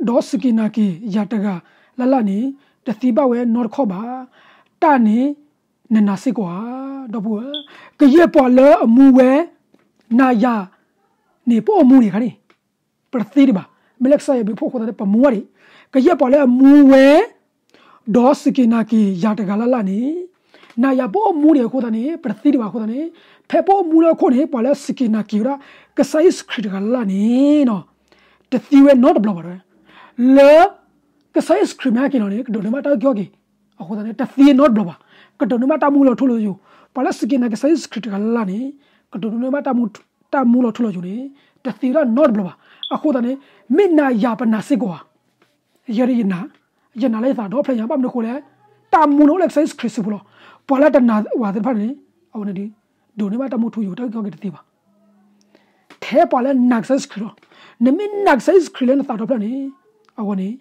ဒီးစူၢ်က့ၤနာ်က့ၤယၤတဂၤလၢ်လၢ်န့ၣ် တသံဘၣ်ဝဲနီတခီၣ်ဘၣ်. တၢ်န့ၣ်နနာ်စ့ၢ်ကီးဧါ, ဒီပုၢ်ဝဲၢ်. ကယဲၢ်ပှၤလၢအမူဝဲ နာ်ယၤန့ၣ် ပအိၣ်မူန့ၣ်ခါန့ၣ် ပတသံဒံးဘၣ်. မ့ၢ်လၢကစၢ်ယွၤမ့ၢ်ဖိအဃိသတးန့ၣ် ပမူဝဲဒံး. ကယဲၢ်ပှၤလၢအမူဝဲ ဒီးစူၢ်က့ၤနာ်က့ၤယၤတဂၤလၢ်လၢ်န့ၣ်, နာ်ယၤပအိၣ်မူန့ၣ်အဃိသတးန့ၣ် ပတသံဒံးဘၣ်အဃိသတးန့ၣ်, ဖဲပအိၣ်မူလၢအခိၣ်န့ၣ် ပှၤလၢအစူၢ်က့ၤနာ်က့ၤဝဲဒၣ် ကစၢ်ယ့ၣ်ၡူးခရံာ်တဂၤလၢ်လၢ်န့ၣ် တသံဝဲနီတဘျီဘၣ်. လၢကစၢ်ယ့ၣ်ၡူးခရံာ်မ့ၢ်ဟဲက့ၤလီၤန့ၣ် ကဒိးန့ၢ်ဘၣ်တၢ်အုၣ်က့ၤခီၣ်က့ၤအဃိသတးန့ၣ် တသံနီတဘျီဘၣ်. ကဒိးန့ၢ်ဘၣ်တၢ်မူလီၤထူလီၤယိာ်, ပှၤလၢစူၢ်က့ၤနာ်က့ၤကစၢ်ယ့ၣ်ၡူးခရံာ်တဂၤလၢ်လၢ်န့ၣ် ကဒိးန့ၢ်ဘၣ်တၢ်မူလီၤထူလီၤယိာ်န့ၣ် တသံဝဲဒၣ်နီတဘျီဘၣ်. အဃိသတးန့ၣ် မ့ၢ်နာ်ယၤပနာ်စ့ၢ်ကီးဧါ. ယဲဒၣ်ယနာ်, ယနာ်လၢယသးဒီဖျၢၣ်ညါ ဘၣ်မနုၤအဃိလဲၣ်, တၢ်မူန့ၣ်အိၣ်လၢကစၢ်ယ့ၣ်ၡူးခရံာ်စုပူၤလီၤ. ပှၤလၢတနာ်ဝဲသ့ၣ်တဖၣ်န့ၣ် အဝဲန့ၣ်ဒ် ဒိးန့ၢ်ဘၣ်တၢ်မူထူယိာ် တၢ်အုၣ်က့ၤခီၣ်က့ၤတသ့ဘၣ်. ထဲပှၤလၢနာ်ကစၢ်ယ့ၣ်ၡူးခရံာ်လီၤ. နမ့ၢ်နာ်ကစၢ်ယ့ၣ်ၡူးခရံာ်လၢနသးဒီဖျၢၣ်န့ၣ် အဝဲန့ၣ်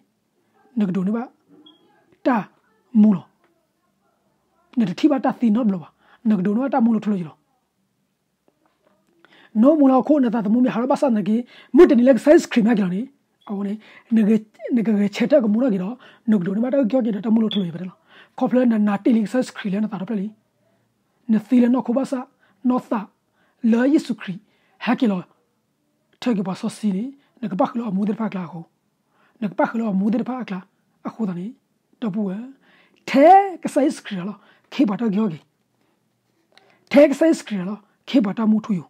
နကဒိးန့ၢ်ဘၣ် တၢ်မူလီၤ. နတထံၣ်ဘၣ်တၢ်သံနီတဘျီဘၣ်. နကဒိးန့ၢ်ဘၣ်တၢ်မူလီၤထူလီၤယိာ်လီၤ. နအိၣ်မူလၢဟီၣ်ခိၣ် နသးသမူမ့ၢ်ဟးထီၣ်ဘၣ်ဆၣ်သနာ်က့ မုၢ်တနံၤလၢကစၢ်ယ့ၣ်ၡူးခရံာ်မ့ၢ်ဟဲက့ၤလီၤန့ၣ် အဝဲန့ၣ် နကဂဲၤဆၢထၢၣ်ကမူထီၣ်က့ၤဒီး နကဒိးန့ၢ်ဘၣ်တၢ်အုၣ်က့ၤခီၣ်က့ၤဒီးတၢ်မူလီၤထူလီၤယိာ်ဖဲန့ၣ်လီၤ. ခီဖျိနနာ်တ့ၢ်လံကစၢ်ယ့ၣ်ၡူးခရံာ်လၢနသးဒီဖျၢၣ်လံ. နသံလၢနီၢ်ခိဘၣ်ဆၣ် နီၢ်သးလၢယ့ၣ်ၡူးခရံာ်ဟဲက့ၤလီၤ ထၢက့ၤပှၤစီဆှံန့ၣ် နကပၣ်ဃုာ်လၢအမူသ့ၣ်တဖၣ်အကျါအဃိ, နကပၣ်ဃုာ်လၢအမူသ့ၣ်တဖၣ်အကျါ အဃိသတးန့ၣ် ဒီပုၢ်ဝဲၢ်, ထဲကစၢ်ယ့ၣ်ၡူးခရံာ်တဂၤလီၤ ကဟ့ၣ်ပှၤတၢ်အုၣ်က့ၤခီၣ်က့ၤ, ထဲကစၢ်ယ့ၣ်ၡူးခရံာ်တဂၤလီၤ ကဟ့ၣ်ပှၤတၢ်မူထူယိာ်.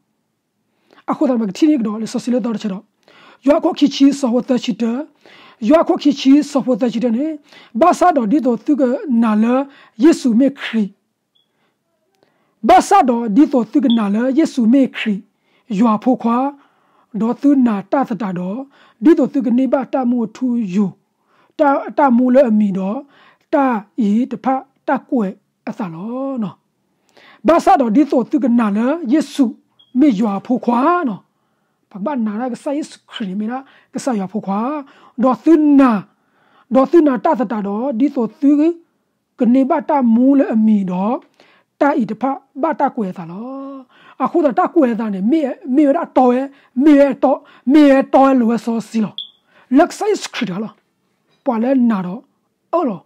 အဃိသတးန့ၣ် ပကထံၣ်န့ၢ်ကဒီးလံာ်စီဆှံလၢသီတဆၢဒီး ယိၤဟၣ်ခိၣ်ခံဆံဆၢဖိသၢဆံတၢ, ယိၤဟၣ်ခိၣ်ခံဆံဆၢဖိသၢဆံတၢန့ၣ်, ဘၣ်ဆၣ်ဒီးဒ်သိးသုကနာ်လၢယ့ၣ်ၡူးမ့ၢ်ခရံာ် ဘၣ်ဆၣ်ဒီးဒ်သိးသုကနာ်လၢယ့ၣ်ၡူးမ့ၢ်ခရံာ် ယွၤအဖိခွါ, ဒီးသုနာ်တၢ်သတးဒီး, ဒ်သိးသုကန့ၢ်ဘၣ်တၢ်မူအထူအယိာ်, တၢ်, တၢ်မူလၢအမံၤဒီး, တၢ်အံၤတဖၣ်တၢ်ကွဲးအသးလီၤ. ဘၣ်ဆၣ်ဒီးဒ်သိးသုကနာ်လၢယ့ၣ်ၡူးမ့ၢ်ယွၤအဖိခွါန့ၣ်, ပကဘၣ်နာ်ဒၣ်ကစၢ်ယ့ၣ်ၡူးခရံာ်န့ၣ်မ့ၢ်ဒၣ်ကစၢ်ယွၤအဖိခွါ, ဒီးသုနာ်, ဒီးသုနာ်တၢ်သတးဒီး, ဒ်သိးသုကန့ၢ်ဘၣ်တၢ်မူလၢအမံၤဒီး, တၢ်အံၤတဖၣ်ဘၣ်တၢ်ကွဲးအသးလီၤ. အဃိသတးတၢ်ကွဲးအသးန့ၣ် မ့ၢ်ဝဲဒၣ်တီဝဲ, မ့ၢ်ဝဲတီ, မ့ၢ်ဝဲတီဝဲလိၤဝဲစီဆှံလီၤ. လၢကစၢ်ယ့ၣ်ၡူးခရံာ်တဂၤလီၤ. ပှၤလၢနာ်ဒီးအၢၣ်လီၤ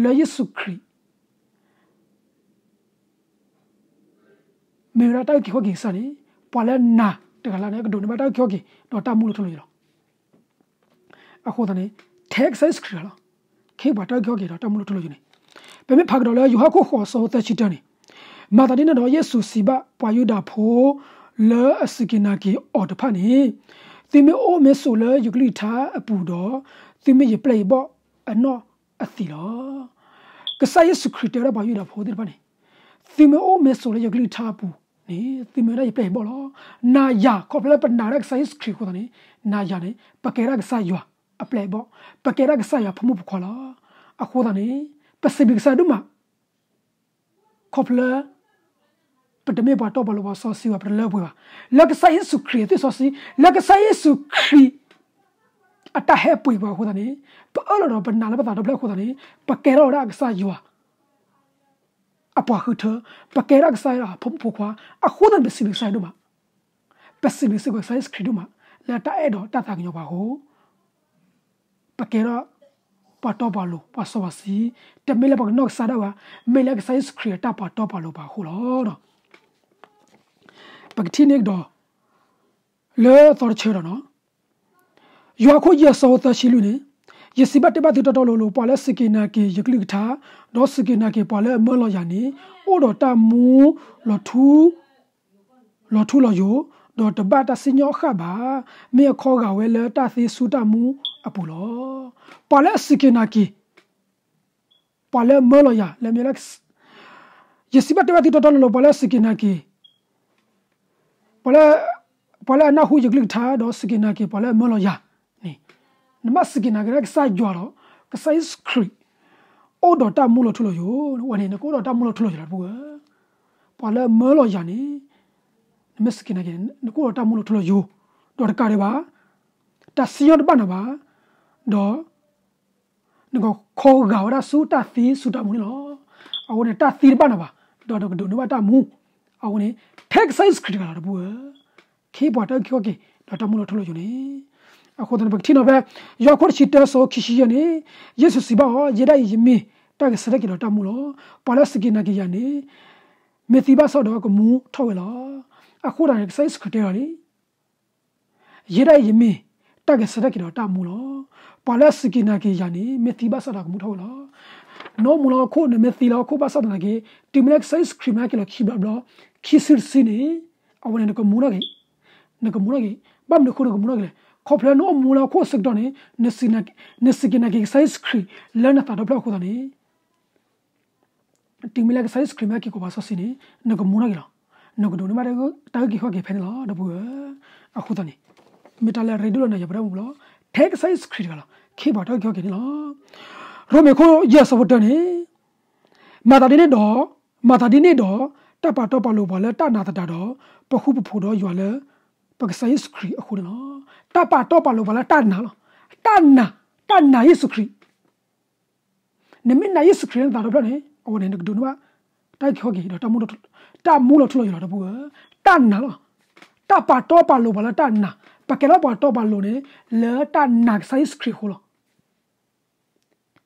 လၢယ့ၣ်ၡူးခရံာ် မ့ၢ်ဝဲဒၣ်တၢ်အုၣ်က့ၤခီၣ်က့ၤကစၢ်န့ၣ်, ပှၤလၢနာ်တဂၤလၢ်န့ၣ် ကဒိးန့ၢ်ဘၣ်တၢ်အုၣ်က့ၤခီၣ်က့ၤ ဒီးတၢ်မူလီၤထူလီၤယိာ်လီၤ. အဃိသတးန့ၣ် ထဲကစၢ်ယ့ၣ်ၡူးခရံာ်တဂၤလီၤ ကဟ့ၣ်ပှၤတၢ်အုၣ်က့ၤခီၣ်က့ၤဒီးတၢ်မူလီၤထူလီၤယိာ်န့ၣ်, ပမ့ၢ်ဖးကဒီးလၢယိၤဟၣ်ခိၣ်ဃိးဆၢဖိသၢဆံတၢန့ၣ်, မၤသးဒ်န့ၣ်ဒီး ယ့ၣ်ၡူးစံးဘၣ်ပှၤယူဒၤဖိလၢအစူၢ်က့ၤနာ်က့ၤအီၤတဖၣ်န့ၣ်, သုမ့ၢ်အိၣ်မ့ၢ်ဆိးလၢယကလုၢ်ကထါအပူၤဒီး, သုမ့ၢ်ယပျဲၢ်ယဘီၣ်အနီၢ်အသံးလီၤ. ကစၢ်ယ့ၣ်ၡူးခရံာ်တဲဝဲဒၣ်ပှၤယူဒၤဖိသ့ၣ်တဖၣ်န့ၣ်, သုမ့ၢ်အိၣ်မ့ၢ်ဆိးလၢယကလုၢ်ကထါအပူၤန့ၣ် သုမ့ၢ်ဝဲဒၣ်ယပျဲၢ်ယဘီၣ်လီၤ. နာ်ယၤ ခီဖျိလၢပနာ်ဒၣ်ကစၢ်ယ့ၣ်ၡူးခရံာ်အဃိသတးန့ၣ်, နာ်ယၤန့ၣ် ပကဲဒၣ်ကစၢ်ယွၤအပျဲၢ်အဘီၣ်, ပကဲဒၣ်ကစၢ်ယွၤဖိမုၣ်ဖိခွါလီၤ. အဃိသတးန့ၣ် ပစံးဘျုးကစၢ်ဒိၣ်မး ခီဖျိလၢ ပတမ့ၢ်ပှၤတီပှၤလိၤပှၤစီဆှံဘၣ်, ပတလၢပှဲၤဘၣ်. လၢကစၢ်ယ့ၣ်ၡူးခရံာ်အသွံၣ်စီဆှံ, လၢကစၢ်ယ့ၣ်ၡူးခရံာ် အတၢ်ဟဲပှ့ၤပှၤအဃိသတးန့ၣ်, ပအၢၣ်လီၤဒီးပနာ်လၢပသးဒီဖျၢၣ်အဃိသတးန့ၣ်, ပကဲထီၣ်ဝဲဒၣ်ကစၢ်ယွၤ အပှၤဃုထၢ, ပကဲထီၣ်ကစၢ်ယွၤအဖိမုၣ်ဖိခွါ, အဃိသတးန့ၣ် ပစံးဘျုးကစၢ်ယွၤဒိၣ်မး, ပစံးဘျုးစ့ၢ်ကီးကစၢ်ယ့ၣ်ၡူးခရံာ်ဒိၣ်မး လၢတၢ်အဲၣ်ဒိးတၢ်သးကညီၤပှၤအဃိ ပကဲထီၣ်ပှၤတီပှၤလိၤ ပှၤစီပှၤဆှံ, တမ့ၢ်လၢပကနီၢ်ကစၢ်ဒၣ်ဝဲ, မ့ၢ်လၢကစၢ်ယ့ၣ်ၡူးခရံာ်အတၢ်ပှၤတီပှၤလိၤပှၤအဃိလီၤ. ပကထံၣ်န့ၢ်ကဒီး လၢသီတဆၢဒီးနီၤ, ယိၤဟၣ်ခိၣ်ယဲၢ်ဆၢဖိသၢဆံလွံၢ်န့ၣ်, ယစံးဘၣ်တဲဘၣ်သုတီတီလိၤလိၤ, ပှၤလၢအစူၢ်က့ၤနာ်က့ၤယကလုၢ်ကထါ, ဒီးစူၢ်က့ၤနာ်က့ၤပှၤလၢအမၢလီၤယၤန့ၣ်, အိၣ်ဒီးတၢ်မူလီၤထူ လီၤထူလီၤယိာ်, ဒီးတဘၣ်တၢ်စံၣ်ညီၣ်ဃၣ်ဘၣ်, မ့ၢ်အခီဂာ်ဝဲလၢတၢ်သ့ဆူတၢ်မူအပူၤလီၤ. ပှၤလၢအစူၢ်က့ၤနာ်က့ၤ, ပှၤလၢအမၢလီၤယၤ လၢမ့ၢ်လၢ ယစံးဘၣ်တဲဘၣ်သုတီတီလိၤလိၤ, ပှၤလၢအစူၢ်က့ၤနာ်က့ၤ ပှၤလၢအနၢ်ဟူယကလုၢ်ကထါ ဒီးစူၢ်က့ၤနာ်က့ၤပှၤလၢအမၢလီၤယၤန့ၣ်, နဘၣ်စူၢ်က့ၤနာ်က့ၤလၢကစၢ်ယွၤဒီး ကစၢ်ယ့ၣ်ၡူးခရံာ် အိၣ်ဒီးတၢ်မူလီၤထူလီၤယိာ်, အဝဲန့ၣ် နကအိၣ်ဒီးတၢ်မူလီၤထူလီၤယိာ်လီၤ တပူၤဧၢ. ပှၤလၢအမၢလီၤယၤန့ၣ် နမ့ၢ်စူၢ်က့ၤနာ်က့ၤ နကအိၣ်ဒီးတၢ်မူလီၤထူလီၤယိာ်, ဒီးတကးဒံးဘၣ် တၢ်စံၣ်ညီၣ်တဘၣ်နၤဘၣ်, ဒီး နကခီဂာ်ဝဲဒၣ်ဆူတၢ်သ့ဆူတၢ်မူန့ၣ်လီၤ. အဃိန့ၣ် တၢ်သ့တဘၣ်နၤဘၣ်, ဒီးနကဒိးန့ၢ်ဘၣ်တၢ်မူ, အဃိန့ၣ် ထဲကစၢ်ယ့ၣ်ၡူးခရံာ်တဂၤလီၤ တပူၤဧၢ. ခ့ပှၤတၢ်အုၣ်က့ၤခီၣ်က့ၤ ဒီးတၢ်မူလီၤထူလီၤယိာ်န့ၣ်, အဃိသတးန့ၣ် ပကထံၣ်နီၤဖဲ ယိၤဟၣ်ခိၣ်တဆံတၢ ဆၢဖိခံဆံယဲၢ်န့ၣ်, ယ့ၣ်ၡူးစံးဘၣ်အီၤ, ယဲဒၣ်အံၤယမ့ၢ်တၢ်ဂဲၤဆၢထၢၣ်က့ၤဒီးတၢ်မူလီၤ. ပှၤလၢအစူၢ်က့ၤနာ်က့ၤယၤန့ၣ် မ့ၢ်သံဘၣ်ဆၣ်ဒီးကမူထီၣ်ဝဲလီၤ. အဃိသတးန့ၣ် ကစၢ်ယ့ၣ်ၡူးခရံာ်တဲလီၤလံ ယဲဒၣ်အံၤယမ့ၢ်တၢ်ဂဲၤဆၢထၢၣ်က့ၤဒီးတၢ်မူလီၤ. ပှၤလၢအစူၢ်က့ၤနာ်က့ၤယၤန့ၣ် မ့ၢ်သံဘၣ်ဆၣ်ဒီးကမူထီၣ်ဝဲလီၤ. နအိၣ်မူလၢဟီၣ်ခိၣ် နမ့ၢ်သံလၢဟီၣ်ခိၣ်ဘၣ်ဆၣ်သနာ်က့, တုၤမ့ၢ်လၢကစၢ်ယ့ၣ်ၡူးခရံာ်မ့ၢ်ဟဲက့ၤလီၤခံဘျီဘျီ, ခံစုတစုန့ၣ်, အဝဲန့ၣ်နကမူထီၣ်က့ၤ, နကမူထီၣ်က့ၤ, ဘၣ်မနုၤအဃိနကမူထီၣ်က့ၤလဲၣ်. ခီဖျိနအိၣ်မူလၢဟီၣ်ခိၣ်အဆၢကတီၢ်န့ၣ်, နစူၢ်က့ၤနာ်က့ၤကစၢ်ယ့ၣ်ၡူးခရံာ်လၢနသးဒီဖျၢၣ်အဃိသတးန့ၣ် တုၤမ့ၢ်လၢကစၢ်ယ့ၣ်ၡူးခရံာ်မ့ၢ်ဟဲက့ၤကိးပှၤစီဆှံန့ၣ် နကမူထီၣ်က့ၤလီၤ. နကဒိးန့ၢ်ဘၣ်တၢ်အုၣ်က့ၤခီၣ်က့ၤဖဲန့ၣ်လီၤ ဒီပုၢ်ဝဲၢ်. အဃိသတးန့ၣ် မ့ၢ်တၢ်လၢအရ့ဒိၣ်လၢနၤယၤပတၢ်အိၣ်မူပူၤလီၤ. ထဲကစၢ်ယ့ၣ်ၡူးခရံာ်တဂၤလီၤ. ခ့ပှၤတၢ်အုၣ်က့ၤခီၣ်က့ၤန့ၣ်လီၤ. ရိမ့ၤခိၣ်ယဲၢ်ဆၢဖိတၢန့ၣ်, မၤသးဒ်န့ၣ်ဒီး, မၤသးဒ်န့ၣ်ဒီး, တၢ်ပာ်တီပာ်လိၤပှၤလၢတၢ်နာ်သတးဒီး, ပဃူပဖိးဒီးယွၤလၢ ပကစၢ်ယ့ၣ်ၡူးခရံာ်အဃိန့ၣ်လီၤ. တၢ်ပာ်တီပာ်လိၤပှၤလၢတၢ်နာ်လီၤ. တၢ်နာ်, တၢ်နာ်ယ့ၣ်ၡူးခရံာ် နမ့ၢ်နာ်ယ့ၣ်ၡူးခရံာ်လၢနသးဒီဖျၢၣ်န့ၣ် အဝဲန့ၣ် နကဒိးန့ၢ်ဘၣ် တၢ်အုၣ်က့ၤခီၣ်က့ၤဒီး တၢ်မူလီၤထူလီၤယိာ်လီၤ ဒီပုၢ်ဝဲၢ်. တၢ်နာ်လီၤ. တၢ်ပာ်တီပာ်လိၤပှၤလၢတၢ်နာ်, ပကဲထီၣ်ပှၤတီပှၤလိၤန့ၣ် လၢတၢ်နာ်ကစၢ်ယ့ၣ်ၡူးခရံာ်အဃိလီၤ.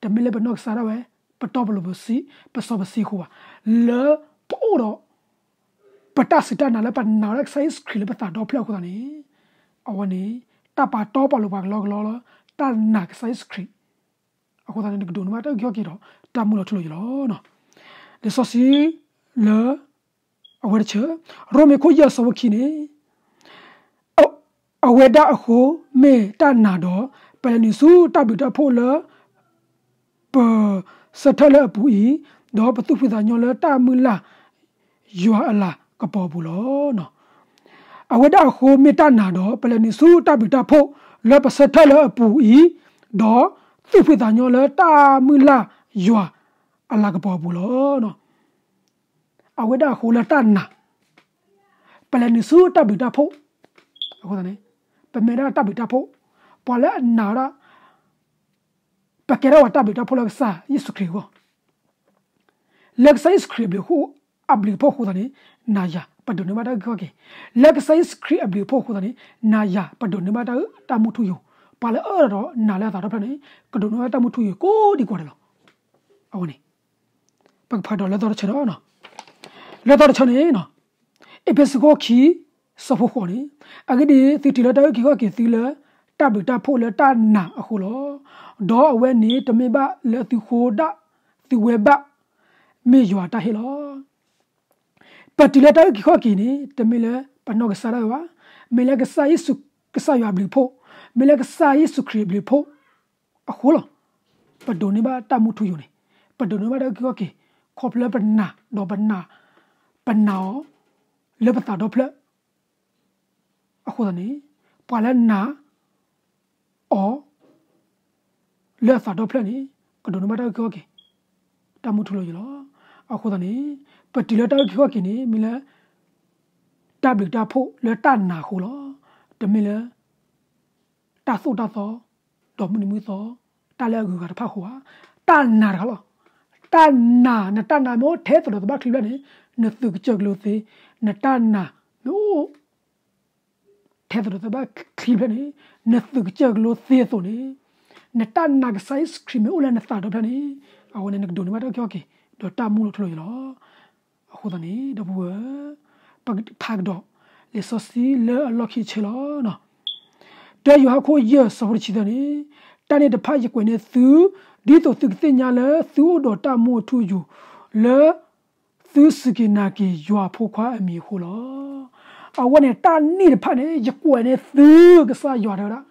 တမ့ၢ်လၢပနီၢ်ကစၢ်ဒၣ်ဝဲ, ပတီပလိၤပစံ, ပစီပစံအဃိဘၣ်. လၢပအိၣ်ဒီး ပတၢ်စူၢ်တၢ်နာ်လၢပနာ်ဝဲဒၣ်ကစၢ်ယ့ၣ်ၡူးခရံာ်လၢပသးဒီဖျၢၣ်အဃိသတးန့ၣ်, အဝဲန့ၣ် တၢ်ပာ်တီပာ်လိၤပှၤကလီကလီလၢ တၢ်နာ်ကစၢ်ယ့ၣ်ၡူးခရံာ် အဃိသတးန့ၣ် နကဒိးန့ၢ်ဘၣ်တၢ်အုၣ်က့ၤခီၣ်က့ၤဒီး တၢ်မူလီၤထူလီၤယိာ်လီၤ. လံာ်စီဆှံလၢ အဝဲတဆၢ, ရိမ့ၤခိၣ်ယဲၢ်ဆၢဖိခံန့ၣ်, အ, အဝဲဒၣ်အဃိမ့ၢ်တၢ်နာ်ဒီး ပလဲၤနုာ်ဆူတၢ်ဘျုးတၢ်ဖှိၣ်လၢ ပဆၢထၢၣ်လၢအပူၤအံၤ, ဒီးပသူၣ်ဖှံသးညီလၢတၢ်မုၢ်လၢ်ယွၤအလၤကပီၤအပူၤလီၤ. အဝဲဒၣ်အဃိမ့ၢ်တၢ်နာ်ဒီး ပလဲၤနုာ်ဆူတၢ်ဘျုးတၢ်ဖှိၣ်လၢပဆၢထၢၣ်လၢအပူၤအံၤ, ဒီးသူၣ်ဖှံသးညီလၢတၢ်မုၢ်လၢ်ယွၤအလၤကပီၤအပူၤလီၤ. အဝဲဒၣ်အဃိလၢတၢ်နာ်, ပလဲၤနုာ်ဆူတၢ်ဘျုးတၢ်ဖှိၣ်, အဃိသတးန့ၣ် ပမ့ၢ်ဒၣ်တၢ်ဘျုးတၢ်ဖှိၣ်, ပှၤလၢအနာ်ဒၣ် ပကဲထီၣ်ပှၤတၢ်ဘျုးတၢ်ဖှိၣ်လၢကစၢ်ယ့ၣ်ၡူးခရံာ်အဂီၢ်, လၢကစၢ်ယ့ၣ်ၡူးခရံာ်အဘျုးအဖှိၣ်, အဘျုးအဖှိၣ်အဃိသတးန့ၣ်, နၤယၤ ပဒိးန့ၢ်ဘၣ်တၢ်အုၣ်က့ၤခီၣ်က့ၤ, လၢကစၢ်ယ့ၣ်ၡူးခရံာ်အဘျုးအဖှိၣ်အဃိသတးန့ၣ်, နၤယၤ ပဒိးန့ၢ်ဘၣ်တၢ်အုၣ်, တၢ်မူထူယိာ်, ပှၤလၢအအၢၣ်လီၤဒီးနာ်လၢအသးဒီဖျၢၣ်န့ၣ်, ကဒိးန့ၢ်ဘၣ်တၢ်မူထူယိာ်ကိးဒံကိးဂၤဒဲးလီၤ. အဝဲန့ၣ် ပကဖးဒီးလၢသီတဆၢဒီး, လၢသီတဆၢန့ၣ်, အ့းဖ့းစူးခိၣ်ခံ, ဆၢဖိဃိးန့ၣ်, အဂ့ၢ်ဒ်အံၤ, သုတုၤလၢတၢ်အုၣ်က့ၤခီၣ်က့ၤသုလၢ တၢ်ဘျုးတၢ်ဖှိၣ်လၢတၢ်နာ်အဃိလီၤ. ဒီးအဝဲန့ၣ်တမ့ၢ်ဘၣ်လၢသုဃိဒၣ်သုဝဲဘၣ်, မ့ၢ်ယွၤအတၢ်ဟ့ၣ်လီၤ. ပတုၤလၢတၢ်အုၣ်က့ၤခီၣ်က့ၤန့ၣ် တမ့ၢ်လၢပနီၢ်ကစၢ်ဒၣ်ဝဲဘၣ်, မ့ၢ်လၢကစၢ်ယ့ၣ်ၡူး, ကစၢ်ယွၤအဘျုးအဖှိၣ်, မ့ၢ်လၢကစၢ်ယ့ၣ်ၡူးခရံာ်အဘျုးအဖှိၣ်အဃိလီၤ. ပဒိးန့ၢ်ဘၣ်တၢ်မူထူယိာ်န့ၣ်, ပဒိးန့ၢ်ဘၣ်တၢ်အုၣ်က့ၤခီၣ်က့ၤ, ခီဖျိလၢပနာ်ဒီးပနာ်, ပနာ်အီၤ လၢပသးဒီဖျၢၣ် အဃိသတးန့ၣ်, ပှၤလၢနာ်အီၤ လၢအသးဒီဖျၢၣ်န့ၣ် ကဒိးန့ၢ်ဘၣ်တၢ်အုၣ်က့ၤခီၣ်က့ၤ, တၢ်မူထူလီၤယိာ်လီၤ. အဃိသတးန့ၣ်, ပတုၤလၢတၢ်အုၣ်က့ၤခီၣ်က့ၤန့ၣ် မ့ၢ်လၢ တၢ်ဘျုးတၢ်ဖှိၣ်လၢတၢ်နာ်အဃိလီၤ. တမ့ၢ်လၢ တၢ်သိၣ်တၢ်သီ, ဒီးမုၢ်နံၤမုၢ်သီ တၢ်လၢအဂုၤအဂၤတဖၣ်အဃိဧါ, တၢ်နာ်တဂၤလီၤ. တၢ်နာ်, နတၢ်နာ်မ့ၢ်အိၣ်ထဲသိးဒီးသဘၣ်ချံဖျၢၣ်န့ၣ် နသုးကစၢၢ်ကလိသ့, နတၢ်နာ်မ့ၢ်အိၣ် ထဲသိးဒီးသဘၣ်ချံဖျၢၣ်န့ၣ် နသုးကစၢၢ်ကလိသ့အသိးန့ၣ်, နတၢ်နာ်ကစၢ်ယ့ၣ်ၡူးခရံာ်မ့ၢ်အိၣ်လၢနသးဒီဖျၢၣ်န့ၣ်, အဝဲန့ၣ် နကဒိးန့ၢ်ဘၣ်တၢ်အုၣ်က့ၤခီၣ်က့ၤ ဒီးတၢ်မူလီၤထူလီၤယိာ်လီၤ. အဃိသတးန့ၣ် ဒီပုၢ်ဝဲၢ်, ပကဖးကဒီး လံာ်စီဆှံလၢအလီၢ်ခံဆၢလီၤ. တၢယိၤဟၣ်ခိၣ်ယဲၢ်ဆၢဖိတဆံသၢန့ၣ်, တၢ်န့ၣ်တဖၣ်ယကွဲးန့ၢ်သု, ဒ်သိးသုကသ့ၣ်ညါလၢသုအိၣ်ဒီးတၢ်မူအထူအယိာ်, လၢသုစူၢ်က့ၤနာ်က့ၤယွၤအဖိခွါအမံၤအဃိလီၤ. အဝဲန့ၣ် တၢ်န့ၣ်တဖၣ်န့ၣ် ယကွဲးန့ၢ်သု, ကစၢ်ယွၤတဲဝဲဒၣ်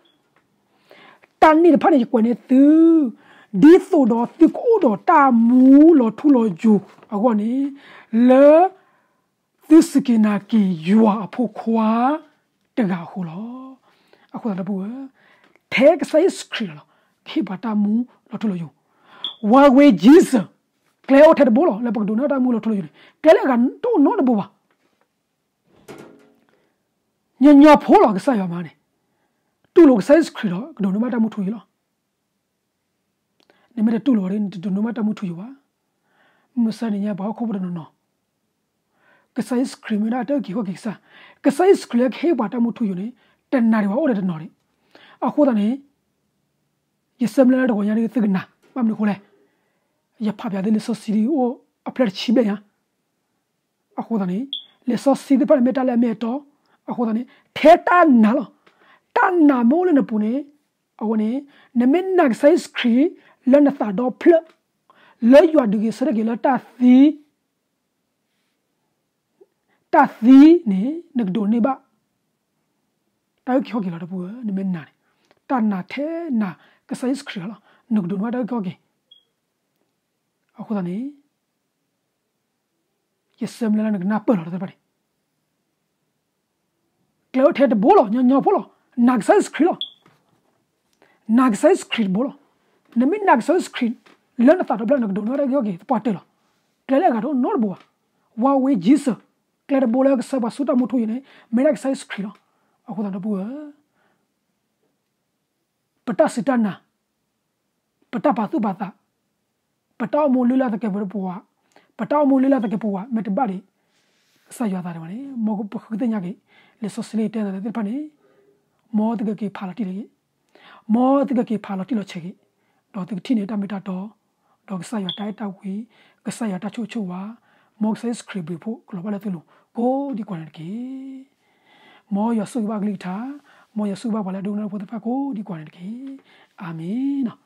တၢ်န့ၣ်တဖၣ်န့ၣ် ယကွဲးန့ၢ်သု, ဒ်သိးဒီးသုကအိၣ်ဒီးတၢ်မူလီၤထူလီၤယိာ်အဂီၢ်န့ၣ်, လၢသုစူၢ်က့ၤနာ်က့ၤယွၤအဖိခွါတဂၤအဃိလီၤ. အဃိသတးဒီပုၢ်ဝဲၢ်, ထဲကစၢ်ယ့ၣ်ၡူးခရံာ်လီၤ ကဟ့ၣ်ပှၤတၢ်မူလီၤထူလီၤယိာ်, ဝါဝ့ Jesus, ကျဲအိၣ်ထဲတဘိလီၤ လၢပကဒိးန့ၢ်တၢ်မူလီၤထူလီၤယိာ်န့ၣ်, ကျဲလၢအဂၤတအိၣ်နီတဘိဘၣ်. ညီညီဖိလီၤ ကစၢ်ယွၤမၤန့ၣ်, တူၢ်လိာ်ကစၢ်ယ့ၣ်ၡူးခရံာ်ဒီး ကဒိးန့ၢ်ဘၣ်တၢ်မူထူယိာ်လီၤ. နမ့ၢ်တတူၢ်လိာ်ဘၣ်ဒီး နတဒိးန့ၢ်ဘၣ်တၢ်မူထူယိာ်ဘၣ်. မုၢ်ဆါနံၤညါ ပှၤဟီၣ်ခိၣ်ဖိတနီၤနီၤ, ကစၢ်ယ့ၣ်ၡူးခရံာ်မ့ၢ်ဒၣ်တၢ်အုၣ်က့ၤခီၣ်က့ၤကစၢ်, ကစၢ်ယ့ၣ်ၡူးခရံာ်လၢကဟ့ၣ်ပှၤတၢ်မူထူယိာ်န့ၣ်, တနာ်ဒံးဘၣ်အိၣ်ဒီးတနီၤဒံး. အဃိသတးန့ၣ် ယဆၢမုၢ်လၢ်လၢတဂီၤညါဒ်သုကနၣ်, ဘၣ်မနုၤအဃိလဲၣ်, ယဖးပၠးသုလံာ်စီဆှံဒ်အိၣ်အဖျၢၣ်တဆံဘျဲၣ်ညါ. အဃိသတးန့ၣ် လံာ်စီဆှံသ့ၣ်တဖၣ်န့ၣ်မ့ၢ်တၢ်လၢအမ့ၢ်အတီ, အဃိသတးန့ၣ် ထဲတၢ်နာ်လီၤ. တၢ်နာ်မ့ၢ်အိၣ်လၢနပူၤန့ၣ်, အဝဲန့ၣ် နမ့ၢ်နာ်ကစၢ်ယ့ၣ်ၡူးခရံာ် လၢနသးဒီဖျၢၣ်, လၢယွၤဒုးဂ့ၤဆၢထၢၣ်က့ၤလၢတၢ်သံ တၢ်သံန့ၣ် နကဒိးန့ၢ်ဘၣ် တၢ်အုၣ်က့ၤခီၣ်က့ၤလီၤ ဒီပုၢ်ဝဲၢ်, နမ့ၢ်နာ်န့ၣ်, တၢ်နာ်ထဲနာ်ကစၢ်ယ့ၣ်ၡူးခရံာ်လီၤ, နကဒိးန့ၢ်ဘၣ်တၢ်အုၣ်က့ၤခီၣ်က့ၤ. အဃိသတးန့ၣ် ယဆၢမုၢ်လၢ်လၢနကနၢ်ပၢၢ်လီၤ တၢ်သ့ၣ်တဖၣ်န့ၣ် ကျဲအိၣ်ထဲတဘိလီၤ, ညီညီဖိလီၤ, နာ်ကစၢ်ယ့ၣ်ၡူးခရံာ်လီၤ. နာ်ကစၢ်ယ့ၣ်ၡူးခရံာ်တဘိလီၤ. နမ့ၢ်နာ်ကစၢ်ယ့ၣ်ၡူးခရံာ် လၢနသးဒီဖျၢၣ် နကဒိးန့ၢ်ဘၣ်တၢ်အုၣ်က့ၤခီၣ်က့ၤသပှၢ်တၢၢ်လီၤ. ကျဲလၢအဂၤတအိၣ်နီတဘိဘၣ်. ဝါဝ့ Jesus, ကျဲတဘိလၢကဆှၢပှၤဆူတၢ်မူထူယိာ်န့ၣ် မ့ၢ်ဒၣ်ကစၢ်ယ့ၣ်ၡူးခရံာ်လီၤ. အဃိသတး ဒီပုၢ်ဝဲၢ် ပတၢ်စူၢ်တၢ်နာ်, ပတၢ်ပာ်သူၣ်ပာ်သး, ပတၢ်အိၣ်မူလုၢ်လၢ်သကဲးပဝး, ပတၢ်အိၣ်မူလုၢ်လၢ်သကဲးပဝး မ့ၢ်တဘၣ်ဒံး ကစၢ်ယွၤအသးဒံးဘၣ်န့ၣ်, မ်ပဃုသ့ၣ်ညါက့ၤ လံာ်စီဆှံလၢယတဲသးသ့ၣ်တဖၣ်န့ၣ်, မ်သုကက့ၤဖးလီၤတံၢ်လီၤဆဲးက့ၤ, မ်သုကက့ၤဖးလီၤတံၢ်လီၤဆဲးက့ၤ, ဒီးသုကထံၣ်န့ၢ်တၢ်မ့ၢ်တၢ်တီ, ဒီးကစၢ်ယွၤတၢ်အဲၣ်တၢ်ကွံ, ကစၢ်ယွၤတၢ်ဆိၣ်ဂ့ၤဆိၣ်ဝါ, မ်ကစၢ်ယ့ၣ်ၡူးခရံာ်ဘျုးဖှိၣ်ကလီၤဘၣ်လၢသုလိၤ ကိးဒံးကွၢ်န့ၣ်တက့ၢ်. မ်ယွၤဆိၣ်ဂ့ၤဘၣ်အကလုၢ်ကထါ, မ်ယွၤဆိၣ်ဂ့ၤဘၣ်ပှၤလၢအဒိကနၣ်တၢ်ဖိသ့ၣ်တဖၣ်ကိးဒံးကွၢ်န့ၣ်တက့ၢ်. အၤမ့ၣ်.